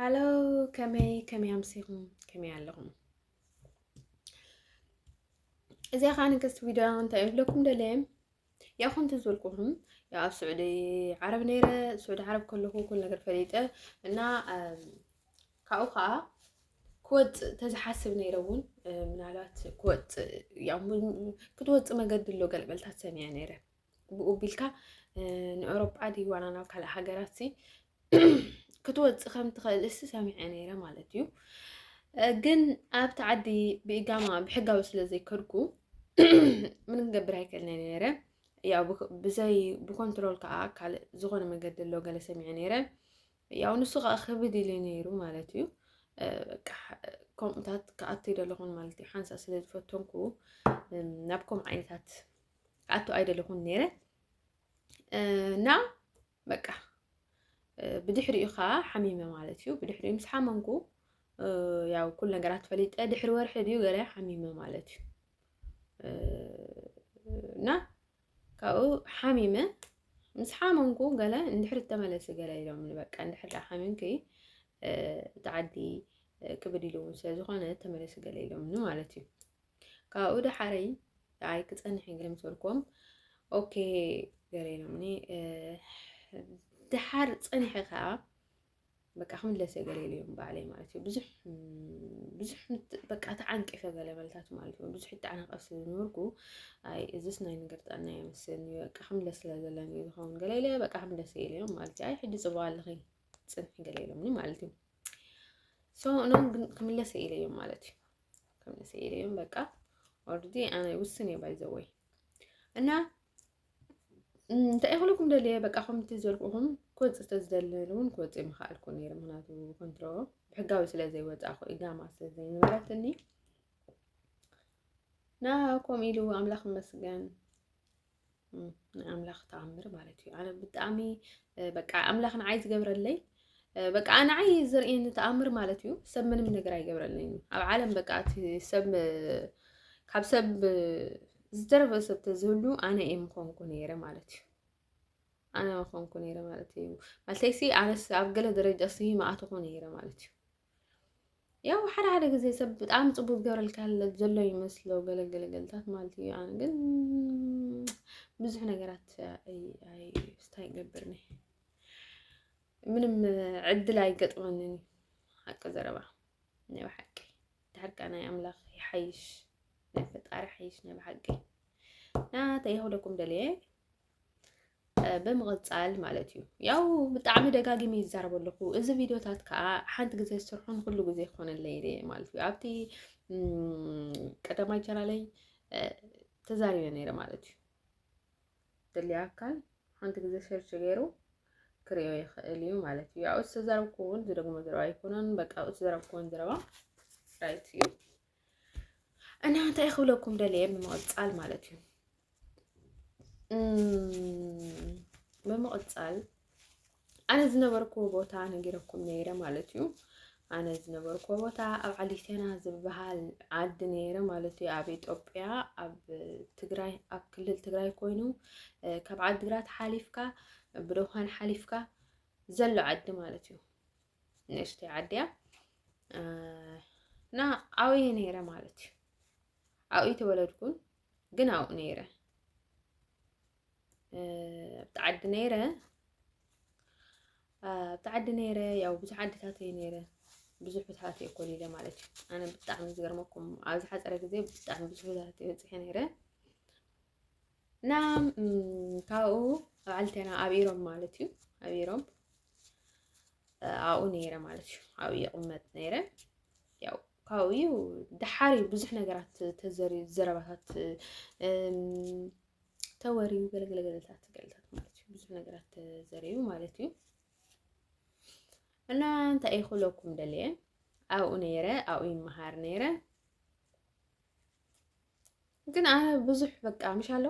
ሃሎ፣ ከመይ፣ ከመይ ኣምሲኹም? ከመይ ኣለኹም? እዚኣ ኸኣ ንግስቲ ቪድዮ እንታይ እብለኩም ደልየ? ያው ከምቲ ዝበልኩኹም፣ ያው ኣብ ስዑዲ ዓረብ ነይረ፣ ስዑዲ ዓረብ ከለኹ ኩሉ ነገር ፈሊጠ እና፣ እም፣ ካብኡ ኸኣ ክወጽእ ተዝሓስብ ነይረ እውን፣ እ፣ ምናልባት ክወጽእ፣ ያው ም-፣ ክትወጽእ መገዲ ኣሎ ገለገልታት ሰሚዐ ነይረ። ብኡ ቢልካ፣ እ፣ ንኤውሮጳ ድዩ ዋላ ናብ ካልእ ሃገራት ሲ ክትወጽእ ከም ትኽእል እሲ ሰሚዐ ነይረ ማለት እዩ። እ፣ ግን ኣብቲ ዓዲ ብኢጋማ ብሕጋዊ ስለ ዘይከድኩ ምንም ክገብር ኣይክእልን ነይረ። ያው ብክ-፣ ብዘይ፣ ብኮንትሮል ከኣ ካልእ ዝኾነ መገዲ ኣሎ ገለ ሰሚዐ ነይረ። ያው ንሱ ከኣ ክብድ ኢሉ ነይሩ ማለት እዩ። እ፣ በቃ ከምኡታት ክኣቱ ኣይደለኹን ማለት እዩ። ሓንሳእ ስለ ዝፈተንኩ፣ እም፣ ናብ ከምኡ ዓይነታት ክኣቱ ኣይደለኹን ነይረ። እ፣ እና በቃ፣ እ፣ ብድሕሪኡ ኸኣ ሓሚመ ማለት እዩ። ብድሕሪኡ ምስ ሓመምኩ፣ እ፣ ያው ኩሉ ነገራት ፈሊጠ ድሕሪ ወርሒ ድዩ ገለ ሓሚመ ማለት እዩ። እ፣ እና ካብኡ ሓሚመ፣ ምስ ሓመምኩ ገለ እንድሕር ተመለሲ ገለ ኢሎምኒ። በቃ እንድሕር ደኣ ሓሚምኪ፣ እ፣ እቲ ዓዲ፣ እ፣ ክብድ ኢሉ እውን ስለ ዝኾነ ተመለሲ ገለ ኢሎምኒ ማለት እዩ። ካብኡ ደሓረይ ኣይ ክጸንሕ እየ ገለ ምስ በልክዎም፣ ኦኬ ገለ ኢሎምኒ። እ፣ ደሓር ጸኒሐ ከኣ በቃ ክምለስ እየ ገለ ኢለዮም ባዕለይ ማለት እዩ። ብዙሕ፣ ብዙሕ ምት-፣ በቃ ተዓንቂፈ ገለ መልታት ማለት እዩ። ብዙሕ ይተዓናቐፍ ስለ ዝነበርኩ፣ ኣይ እዝስ ናይ ነገር ጥዕና ኣይመስልን እዩ፣ በቃ ክምለስ ስለ ዘለኒ እዩ ዝኸውን ገለ ኢለ፣ በቃ ክምለስ እየ ኢለዮም ማለት እዩ። ኣይ ሕጂ ጽቡቕ ኣለኺ ጽንሒ ገለ ኢሎምኒ ማለት እዩ። ሶ እኖም ግን ክምለስ እየ ኢለዮም ማለት እዩ። ክምለስ እየ ኢለዮም በቃ ኦልሬዲ ኣነ ውስን እየ ባይ ዘ ወይ። እና እንታይ ክብለኩም ደልየ፣ በቃ ከምቲ ዘልኩኹም ክወፅእ ተዝደሊ እውን ክወፅእ ምኽኣልኩ ነይረ። ምኽንያቱ ኮንትሮ ብሕጋዊ ስለ ዘይወፃእኩ፣ ኢጋማ ስለ ዘይነበረትኒ፣ እና ከምኡ ኢሉ ኣምላኽ ይመስገን። እም፣ ናይ ኣምላኽ ተኣምር ማለት እዩ። ኣነ ብጣዕሚ፣ እ፣ በቃ ኣምላኽ ንዓይ ዝገብረለይ፣ እ፣ በቃ ንዓይ ዘርእየኒ ተኣምር ማለት እዩ። ሰብ ምንም ነገር ኣይገብረለይን እዩ። ኣብ ዓለም በቃ እቲ ሰብ፣ እ፣ ካብ ሰብ፣ እ፣ ዝተረፈ ሰብ ተዝህሉ ኣነ እየ ምኾንኩ ነይረ ማለት እዩ። ኣነ ምኾንኩ ነይረ ማለት እዩ። ማለተይሲ ኣነስ ኣብ ገለ ደረጃ ሲ ምኣተኹ ነይረ ማለት እዩ። ያው ሓደ ሓደ ግዜ ሰብ ብጣዕሚ ጽቡቅ ዝገብረልካ ዘሎ ይመስሎ ገለ ገለ ገልታት ማለት እዩ። ኣነ ግን ብዙሕ ነገራት ኣይ-፣ ኣይ-፣ ስታይ ይገብርኒ። ምንም ዕድል ኣይገጥመንን እዩ። ሓቂ ዘረባ ናይ ብሓቂ። ድሓር ከኣ ናይ ኣምላኽ ይሓይሽ፣ ናይ ፈጣሪ ይሓይሽ ናይ ብሓቂ። እና እንታይ ክብለኩም ደልየ፣ እ፣ ብምቕጻል ማለት እዩ። ያው ብጣዕሚ ደጋጊመ ይዛረብ ኣለኹ። እዚ ቪድዮታት ከኣ ሓንቲ ግዜ ዝሰርሖን ኩሉ ግዜ ክኾነለይ ኢለ ማለት እዩ። ኣብቲ፣ እም፣ ቀዳማይ ቻናለይ፣ እ፣ ተዛሪበ ነይረ ማለት እዩ። ደልያ ኣካል ሓንቲ ግዜ ሰርች ገይሩ ክርእዮ ይኽእል እዩ ማለት እዩ። ኣብኡ ዝተዛረብኩ እውን ዝደግሞ ዘረባ ኣይኮነን። በቃ ኣብኡ ዝተዛረብኩ እውን ዘረባ ራይት እዩ። እና እንታይ ክብለኩም ደልየ ብምቕጻል ማለት እዩ። እም፣ ብምቕጻል ኣነ ዝነበርኩዎ ቦታ ነጊረኩም ነይረ ማለት እዩ። ኣነ ዝነበርኩዎ ቦታ ኣብ ዓሊቴና ዝበሃል ዓዲ ነይረ ማለት እዩ። ኣብ ኢትዮጵያ፣ ኣብ ትግራይ፣ ኣብ ክልል ትግራይ ኮይኑ፣ እ፣ ካብ ዓዲግራት ሓሊፍካ፣ ብደኳን ሓሊፍካ ዘሎ ዓዲ ማለት እዩ። ንእሽተይ ዓዲ እያ። እ፣ እና ኣብኡ እየ ነይረ ማለት እዩ። ኣብኡ ተወለድኩን፣ ግን ኣብኡ ነይረ። እ፣ ኣብቲ ዓዲ ነይረ፣ እ፣ ኣብቲ ዓዲ ነይረ፣ ያው ብዙሕ ዓድታት እየ ነይረ፣ ብዙሕ ቦታታት እየ ኮሊለ ማለት እዩ። ኣነ ብጣዕሚ ዝገርመኩም፣ ኣብ ዝሓፀረ ግዜ ብጣዕሚ ብዙሕ ቦታታት እየ በፂሐ ነይረ። እና፣ እም፣ ካብኡ ኣብ ዓሊቴና ኣብ ኢሮብ ማለት እዩ፣ ኣብ ኢሮብ፣ እ፣ ኣብኡ ነይረ ማለት እዩ። ኣብኡ ይቕመጥ ነይረ። ያው ካብኡ እዩ ደሓር እዩ ብዙሕ ነገራት ተዘርዩ፣ ዘረባታት፣ እም፣ ተወርዩ፣ ገለገለ ገለታት፣ ገለታት ማለት እዩ። ብዙሕ ነገራት ተዘርዩ ማለት እዩ። እና እንታይ እየ ክብለኩም ደልየ፣ ኣብኡ ነይረ፣ ኣብኡ ይመሃር ነይረ። ግን ኣነ ብዙሕ በቃ ምሽ ኣሎ፣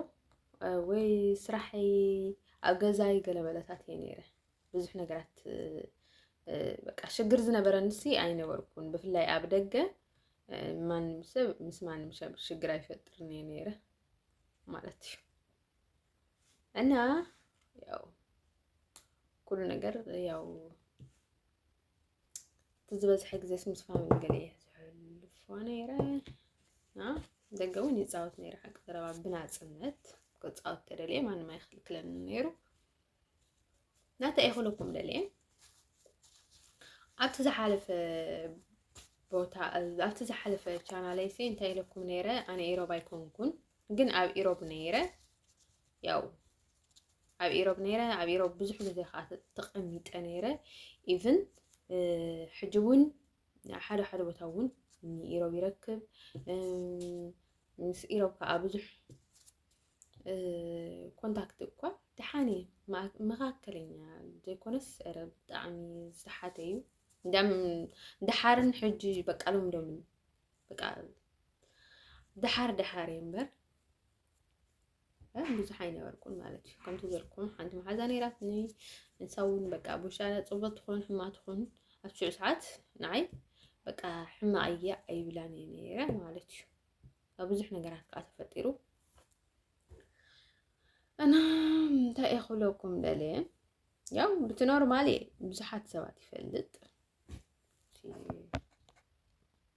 እ፣ ወይ ስራሐይ ኣብ ገዛይ ገለ መለታት እየ ነይረ። ብዙሕ ነገራት፣ እ፣ እ፣ በቃ ሽግር ዝነበረኒ ሲ ኣይነበርኩን። ብፍላይ ኣብ ደገ፣ እ፣ ማንም ሰብ፣ ምስ ማንም ሰብ ሽግር ኣይፈጥርን እየ ነይረ ማለት እዩ። እና ያው ኩሉ ነገር ያው እቲ ዝበዝሐ ግዜስ ምስ ፋሚሊ ገለ እየ ዘሕልፎ ነይረ። ና ደገ እውን ይፃወት ነይረ፣ ሓቂ ዘረባ ብናፅነት ክፃወት ተደልየ ማንም ኣይኽልክለኒ ነይሩ። ናተ ይኽለኩም ደልየ ኣብቲ ዝሓለፈ ቦታ ኣብቲ ዝሓለፈ ቻናለይ ሲ እንታይ ኢለኩም ነይረ? ኣነ ኢሮብ ኣይኮንኩን፣ ግን ኣብ ኢሮብ ነይረ። ያው ኣብ ኢሮብ ነይረ፣ ኣብ ኢሮብ ብዙሕ ግዜ ከዓ ተቐሚጠ ነይረ። ኢቭን ሕጂ እውን ሓደ ሓደ ቦታ እውን ንኢሮብ ይረክብ። ምስ ኢሮብ ከዓ ብዙሕ ኮንታክት እኳ ደሓን እየ፣ መካከለኛ ዘይኮነስ ረ ብጣዕሚ ዝተሓተ እዩ። እንዳም ድሓርን ሕጂ በቃ ሎምዶምን በቃ ድሓር ድሓር እየ እምበር ብዙሕ ኣይነበርኩን ማለት እዩ። ከምቲ ዝበልኩም ሓንቲ መሓዛ ነይራትኒ። ንሳ እውን በቃ ብሻ ፅቡቅ ትኹን ሕማ ትኹን ኣብ ሽዑ ሰዓት ንዓይ በቃ ሕማቅ እየ ኣይብላን እየ ነይረ ማለት እዩ። ኣብ ብዙሕ ነገራት ከዓ ተፈጢሩ እና እንታይ እየ ክብለኩም ደልየ፣ ያው ብቲ ኖርማል እየ ብዙሓት ሰባት ይፈልጥ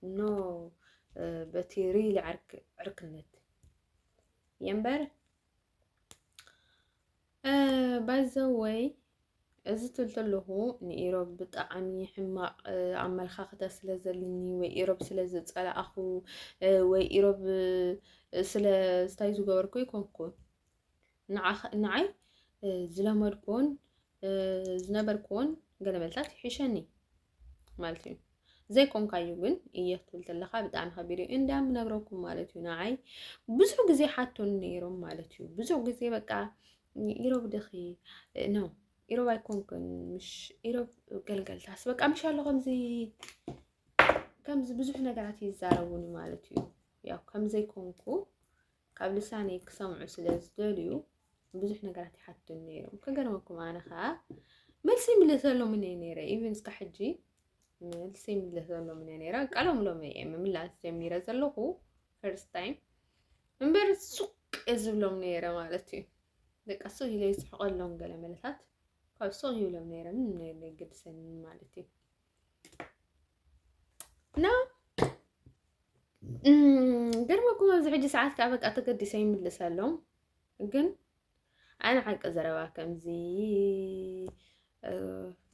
ኖ በቲ ሪል ዕርክነት እየ እምበር ባይዘወይ እዚ ትብል ዘለኹ ንኢሮብ ብጣዕሚ ሕማቕ ኣመለኻኽታ ስለ ዘለኒ ወይ ኢሮብ ስለ ዝጸላእኹ ወይ ኢሮብ ስለ ዝታይ ዝገበርኩ ይኮንኩን። ንዓይ ዝለመድኩን ዝነበርኩን ገለመልታት ይሕሸኒ ማለት እዩ። ዘይኮንካዩ ግን እየ ክትብል ተለኻ ብጣዕሚ ከቢድ እዩ። እንዳ ምነግረኩም ማለት እዩ። ንዓይ ብዙሕ ግዜ ሓቶን ነይሮም ማለት እዩ። ብዙሕ ግዜ በቃ ኢሮብ ድኺ ነው ኢሮብ ኣይኮንኩን ምሽ ኢሮብ ገልገልታስ በቃ ምሽ ኣሎ ከምዚ ከምዚ ብዙሕ ነገራት ይዛረቡኒ ማለት እዩ። ያው ከምዘይኮንኩ ካብ ልሳነይ ክሰምዑ ስለ ዝደልዩ ብዙሕ ነገራት ይሓቱን ነይሮም። ክገርመኩም ኣነ ከዓ መልሲ ይምልሰሎምን እየ ነይረ። ኢቨን እስካ ሕጂ መልሲ ይምልሰሎምን እየ ነይረ። ቃሎም ሎም እየ ምምላስ ጀሚረ ዘለኹ ፈርስት ታይም እምበር ሱቅ እየ ዝብሎም ነይረ ማለት እዩ። ደቂ ሱቅ ኢለ ይስሕቀሎም ገለ መለታት ካብ ሱቅ ይብሎም ነይረ ምንም ነገር ግድሰኒ ማለት እዩ። እና ገርመኩም ኣብዚ ሕጂ ሰዓት ከዓ በቃ ተገዲሰ ይምልሰሎም። ግን ኣነ ሓቂ ዘረባ ከምዚ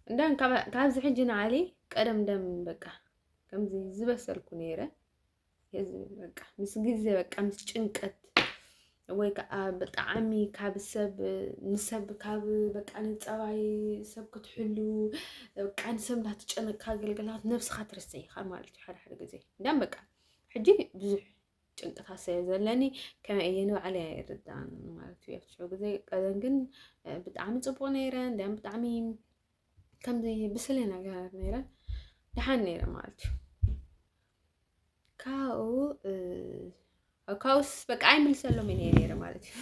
እንዳን ካብዚ ሕጂ ንዓሊ ቀደም ደም በቃ ከምዚ ዝበሰልኩ ነይረ። በቃ ምስ ግዜ በቃ ምስ ጭንቀት ወይ ከዓ ብጣዕሚ ካብ ሰብ ንሰብ ካብ በቃ ንፀባይ ሰብ ክትሕሉ በቃ ንሰብ እንዳትጨነቅካ ኣገልግላት ነብስካ ትርስዕ ኢካ ማለት እዩ። ሓደ ሓደ ግዜ እንዳም በቃ ሕጂ ብዙሕ ጭንቀታት ስለ ዘለኒ ከመይ እየ ንባዕለይ ኣይርዳን ማለት እዩ። ኣብቲ ሽዑ ግዜ ቀደም ግን ብጣዕሚ ፅቡቅ ነይረ፣ እንዲያም ብጣዕሚ ከምዚ ብስለ ነገር ነይረ፣ ደሓን ነይረ ማለት እዩ። ካብኡ ካብኡስ በቃ ኣይምልሰሎም እየ ነይረ ማለት እዩ።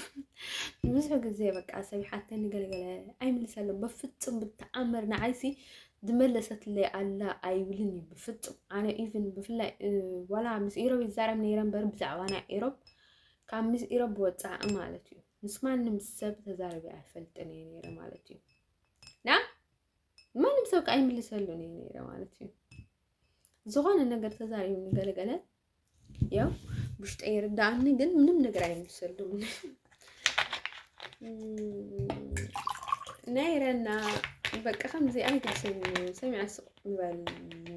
ብዙሕ ግዜ በቃ ሰብ ይሓተኒ ገለገለ ኣይምልሰሎም በፍጹም ብተኣምር ንዓይሲ ዝመለሰትለይ ኣላ ኣይብልን እዩ ብፍጹም። ኣነ ኢቭን ብፍላይ ዋላ ምስ ኢሮብ ይዛረብ ነይረ እምበር ብዛዕባ ናይ ኢሮብ ካብ ምስ ኢሮብ ወፃኢ ማለት እዩ ምስ ማንም ሰብ ተዛረቢ ኣይፈልጥን እየ ነይረ ማለት እዩ። ና ማንም ሰብ ከዓ ኣይምልሰሉን እየ ነይረ ማለት እዩ። ዝኾነ ነገር ተዛሪቡ ንገለገለ ያው ብሽጠ ይርዳእኒ ግን ምንም ነገር ኣይምልሰሉን። ናይ ረና በቃ ከምዚ ኣይትሕሰኒ ሰሚዓ ስቕ ምባል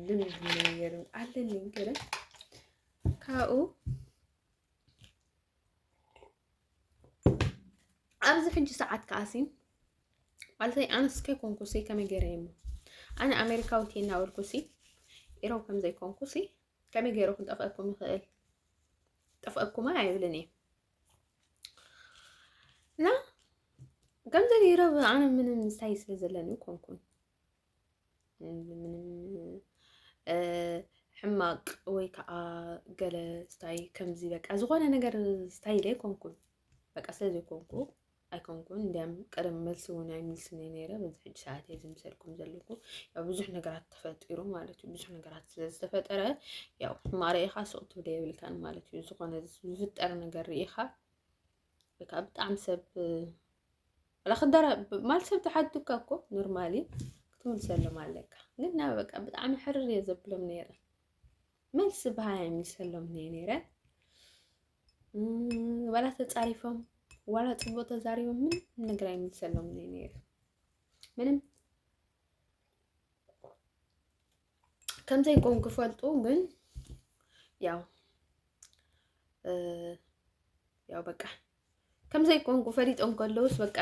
ልምድ ነይሩ ኣለኒ ገለ ካብኡ ኣብዚ ሕጂ ሰዓት ከዓሲ ማለተይ ኣነስ ከይኮንኩሲ ከመይ ገይረ እሞ ኣነ ኣሜሪካዊት እየ እናበልኩሲ ኢሮብ ከም ዘይኮንኩሲ ከመይ ገይሩ ክንጠፍአኩም ይኽእል? ጠፍአኩማ ኣይብልን እየ እና ከምዚ ኢሮብ ኣነ ምንም ስታይ ስለ ዘለኒ ኮንኩን ምንም ሕማቅ ወይ ከዓ ገለ ስታይ ከምዚ በቃ ዝኾነ ነገር ስታይ ዘይኮንኩን በቃ ስለ ዘይኮንኩ ኣይኮንኩን እንዲያም ቀደም መልሲ እውን ኣይምልስን ነይረ በዚ ሕጂ ሰዓት እየ ዝምሰልኩም ዘለኩ ያው ብዙሕ ነገራት ተፈጢሩ ማለት እዩ ብዙሕ ነገራት ስለ ዝተፈጠረ ያው ሕማቅ ርኢኻ ሱቅ ትብል የብልካን ማለት እዩ ዝኾነ ዝፍጠር ነገር ርኢኻ በቃ ብጣዕሚ ሰብ ወላ ክዳራ ማለት ሰብ ተሓትካ እኮ ኖርማሊ ክትምልሰሎም ኣለካ። ግን ናብ በቃ ብጣዕሚ ሕርር እየ ዘብሎም ነይረ። መልሲ ብሃ ይምልሰሎም እየ ነይረ። እም፣ ዋላ ተጻሪፎም፣ ዋላ ጽቡቕ ተዛሪቦም፣ ምንም ነገር ኣይምልሰሎም እየ ነይረ። ምንም ከም ዘይኮንኩ ክፈልጡ፣ ግን ያው፣ እ፣ ያው በቃ ከም ዘይኮንኩ ፈሊጦም ከለውስ በቃ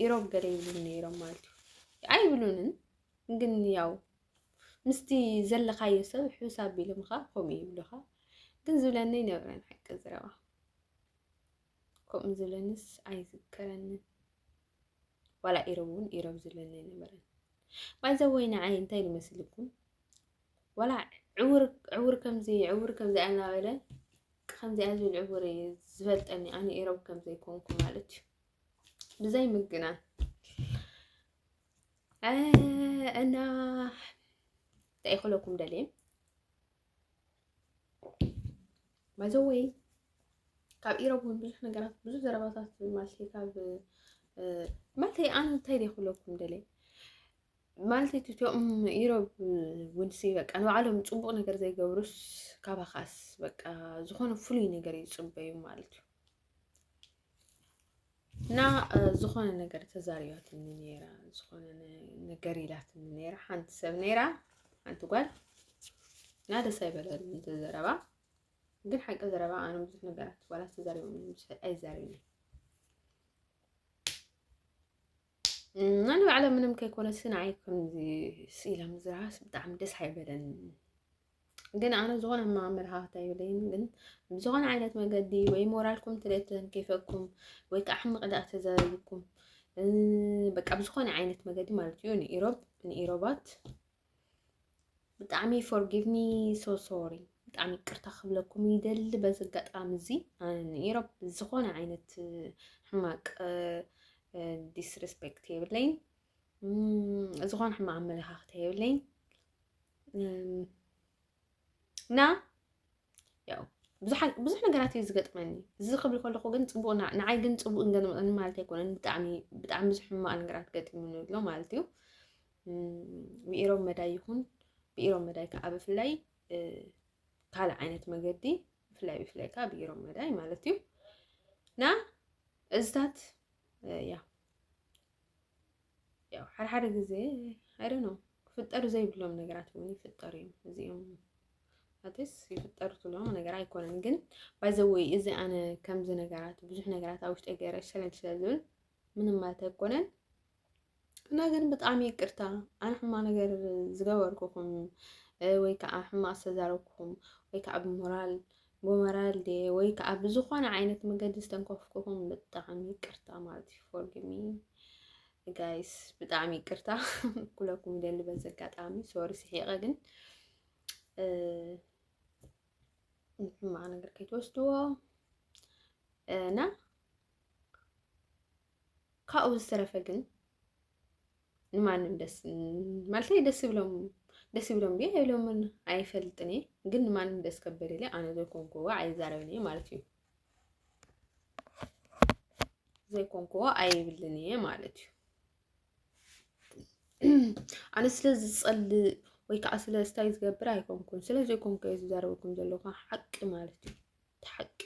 ኢሮብ ገለ ይብሉን ነይሮም ማለት እዩ። ኣይብሉንን፣ ግን ያው ምስቲ ዘለኻዮ ሰብ ሕሳብ ኢሎምኻ ከምኡ ይብሉኻ። ግን ዝብለኒ ኣይነበረን ሓቂ ዝረባ። ከምኡ ዝብለንስ ኣይዝከረንን። ዋላ ኢሮብ እውን ኢሮብ ዝብለኒ ኣይነበረን። ባይዘወይ ንዓይ እንታይ ይመስልኩም? ዋላ ዕውር፣ ዕውር ከምዚ፣ ዕውር ከምዚ እናበለ፣ ከምዚኣ ዝብል ዕውር እዩ ዝፈልጠኒ፣ ኣነ ኢሮብ ከም ዘይኮንኩ ማለት እዩ። ብዘይ ምግናን። እ፣ እና እንታይ ክብለኩም ደልየ? ባይዘወይ ካብ ኢሮብ እውን ብዙሕ ነገራት፣ ብዙሕ ዘረባታት ማለት እዩ፣ ካብ፣ እ፣ ማለት ኣነ እንታይ ድየ ክብለኩም ደልየ? ማለት እቲኦም ኢሮብ ውንሲ በቃ ንባዕሎም ጽቡቕ ነገር ዘይገብሩስ ካባኻስ በቃ ዝኾነ ፍሉይ ነገር ይጽበዩ ማለት እዩ። እና፣ እ፣ ዝኾነ ነገር ተዛሪባትኒ ነይራ፣ ዝኾነ ነ-፣ ነገር ኢላትኒ ነይራ፣ ሓንቲ ሰብ ነይራ፣ ሓንቲ ጓል። እና ደስ ኣይበለንን እቲ ዘረባ። ግን ሓቂ ዘረባ ኣነ ብዙሕ ነገራት ዋላ ተዛሪቦም ብዙሕ ኣይዛረብን እየ። እና ንባዕሎም ምንም ከይኮነሲ ንዓይ ከምዚ ስኢላ ምዝራስ ብጣዕሚ ደስ ኣይበለንን። ግን ኣነ ዝኾነ ሕማቕ ኣመለኻኽታ የብለይን። ግን ብዝኾነ ዓይነት መገዲ ወይ ሞራልኩም ተለ-፣ ተንኪፈኩም ወይ ከዓ ሕማቕ ደኣ ተዛሪብኩም፣ እ፣ በቃ ብዝኾነ ዓይነት መገዲ ማለት እዩ ንኢሮብ፣ ንኢሮባት ብጣዕሚ forgive me, so sorry፣ ብጣዕሚ ይቅርታ ክብለኩም ይደሊ። በዚ ኣጋጣሚ እዚ ኣነ ንኢሮብ ዝኾነ ዓይነት ሕማቅ፣ እ፣ እ፣ disrespect የብለይን። እም፣ ዝኾነ ሕማቅ ኣመለኻኽታ የብለይን። እም፣ እና ያው ብዙሕ፣ ብዙሕ ነገራት እዩ ዝገጥመኒ። እዚ ክብል ከለኹ ግን ጽቡቕ ና-፣ ንዓይ ግን ጽቡቕ ገጥመኒ ማለት ኣይኮነን። ብጣዕሚ፣ ብጣዕሚ ብዙሕ ሕማቅ ነገራት ገጢሙኒ ኣሎ ማለት እዩ። እም፣ ብኢሮብ መዳይ ይኹን፣ ብኢሮብ መዳይ ከዓ ብፍላይ፣ እ፣ ካልእ ዓይነት መገዲ፣ ብፍላይ፣ ብፍላይ ከዓ ብኢሮብ መዳይ ማለት እዩ። እና እዝታት፣ እ፣ ያ፣ ያው ሓደ ሓደ ግዜ፣ I don't know፣ ክፍጠሩ ዘይብሎም ነገራት እውን ይፍጠሩ እዮም። እዚኦም ኣትስ ይፍጠሩ ትብሎም ነገር ኣይኮነን። ግን by the way፣ እዚ ኣነ ከምዚ ነገራት፣ ብዙሕ ነገራት ኣብ ውሽጠይ ገይረ ሸለል ሸለል ዝብል ምንም ማለት ኣይኮነን። እና ግን ብጣዕሚ ይቅርታ፣ ኣነ ሕማቅ ነገር ዝገበርኩኹም፣ እ፣ ወይ ከዓ ሕማቅ ዝተዛረብኩኹም፣ ወይ ከዓ ብሞራል፣ ብሞራል ድየ፣ ወይ ከዓ ብዝኾነ ዓይነት መገዲ ዝተንከፍኩኹም ብጣዕሚ ይቅርታ ማለት እዩ። Forgive me guys፣ ብጣዕሚ ይቅርታ ክብለኩም ይደሊ በዚ ኣጋጣሚ። ሶሪ ስሒቀ ግን፣ እ፣ ሕማቅ ነገር ከይትወስድዎ፣ እ፣ እና ካብኡ ዝተረፈ ግን ንማንም ደስ፣ ማለተይ ደስ ይብሎም፣ ደስ ይብሎም ድየ ኣይብሎምን ኣይፈልጥን እየ። ግን ንማንም ደስ ከብል ኢለ ኣነ ዘይኮንክዎ ኣይዛረብን እየ ማለት እዩ። ዘይኮንክዎ ኣይብልን እየ ማለት እዩ። ኣነ ስለ ዝጸልእ ወይ ከዓ ስለ ስታይ ዝገብር ኣይኮንኩን። ስለ ዘይኮንኩ እየ ዝዛረበኩም ዘለኹ፣ ሓቂ ማለት እዩ። እቲ ሓቂ።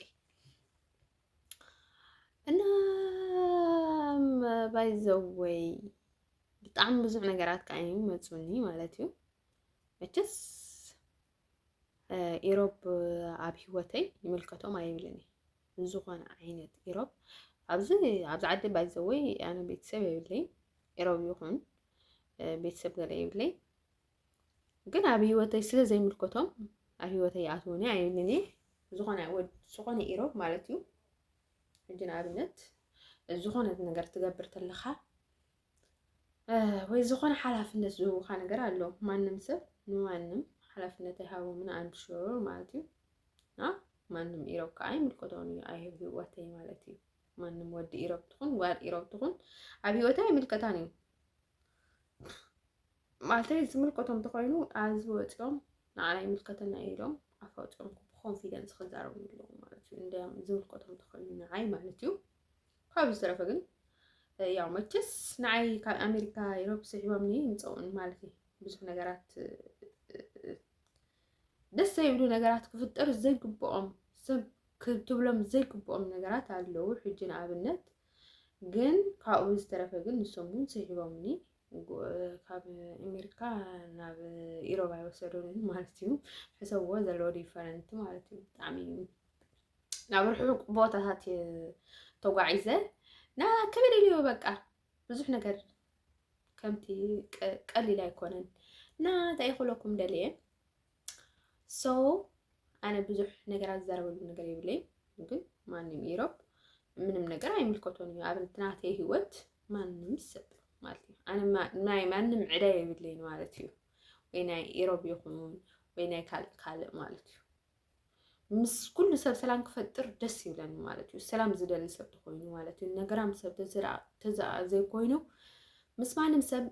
እና፣ by the way፣ ብጣዕሚ ብዙሕ ነገራት ከዓ እዩ መጹኒ ማለት እዩ። መቸስ፣ እ፣ ኢሮብ ኣብ ህይወተይ ይምልከቶም ኣይብልን እየ። ዝኾነ ዓይነት ኢሮብ ኣብዚ፣ ኣብዚ ዓዲ፣ by the way፣ ኣነ ቤተሰብ የብለይ። ኢሮብ ይኹን፣ እ፣ ቤተሰብ ገለ የብለይ። ግን ኣብ ህይወተይ ስለ ዘይምልከቶም ኣብ ህይወተይ ይኣትውኒ ኣይብልን እየ። ዝኾነ ወድ-፣ ዝኾነ ኢሮብ ማለት እዩ። ሕጂ ንኣብነት ዝኾነ ነገር ትገብር ተለኻ፣ እ፣ ወይ ዝኾነ ሓላፍነት ዝህቡኻ ነገር ኣሎ። ማንም ሰብ ንማንም ሓላፍነት ኣይሃቦምን፣ I'm sure ማለት እዩ። እና ማንም ኢሮብ ከዓ ኣይምልከቶን እዩ ኣብ ህይወተይ ማለት እዩ። ማንም ወዲ ኢሮብ ትኹን ጓል ኢሮብ ትኹን ኣብ ህይወተይ ኣይምልከታን እዩ። ማለተይ ዝምልከቶም እንተኾይኑ ኣብዚ ወፂኦም ንዓና ይምልከተና እዩ ኢሎም ኣፍ ኣውፂኦም ብኮንፊደንስ ክዛረቡ ኣለዎም ማለት እዩ። እንዲያም ዝምልከቶም እንተኾይኑ ንዓይ ማለት እዩ። ካብ ዝተረፈ ግን ያው መቸስ ንዓይ ካብ ኣሜሪካ ኢሮብ ስሒቦምኒ ይምፀኡን ማለት እዩ። ብዙሕ ነገራት ደስ ዘይብሉ ነገራት ክፍጠሩ ዘይግብኦም ሰብ ክትብሎም ዘይግብኦም ነገራት ኣለዉ። ሕጂ ንኣብነት ግን ካብኡ ዝተረፈ ግን ንሶም እውን ስሒቦምኒ ካብ ኣሜሪካ ናብ ኢሮብ ኣይወሰዱንን ማለት እዩ። ሕሰብዎ ዘለዎ ዲፈረንት ማለት እዩ። ብጣዕሚ ናብ ርሑቕ ቦታታት ተጓዒዘ ና ክብል ኢልዮ በቃ ብዙሕ ነገር ከምቲ ቀሊል ኣይኮነን እና እንታይ ክብለኩም ደልየ። So ኣነ ብዙሕ ነገራት ዝዛረበሉ ነገር የብለይ፣ ግን ማንም ኢሮብ ምንም ነገር ኣይምልከቶን እዩ ኣብ ናተይ ህይወት ማንም ሰብ ማለት እዩ። ኣነ ናይ ማንም ዕዳ የብለይን ማለት እዩ። ወይ ናይ ኢሮብ ይኹን ወይ ናይ ካልእ ካልእ ማለት እዩ። ምስ ኩሉ ሰብ ሰላም ክፈጥር ደስ ይብለኒ ማለት እዩ። ሰላም ዝደሊ ሰብ ተኮይኑ ማለት እዩ። ነገራም ሰብ ተዘኣ ዘይኮይኑ ምስ ማንም ሰብ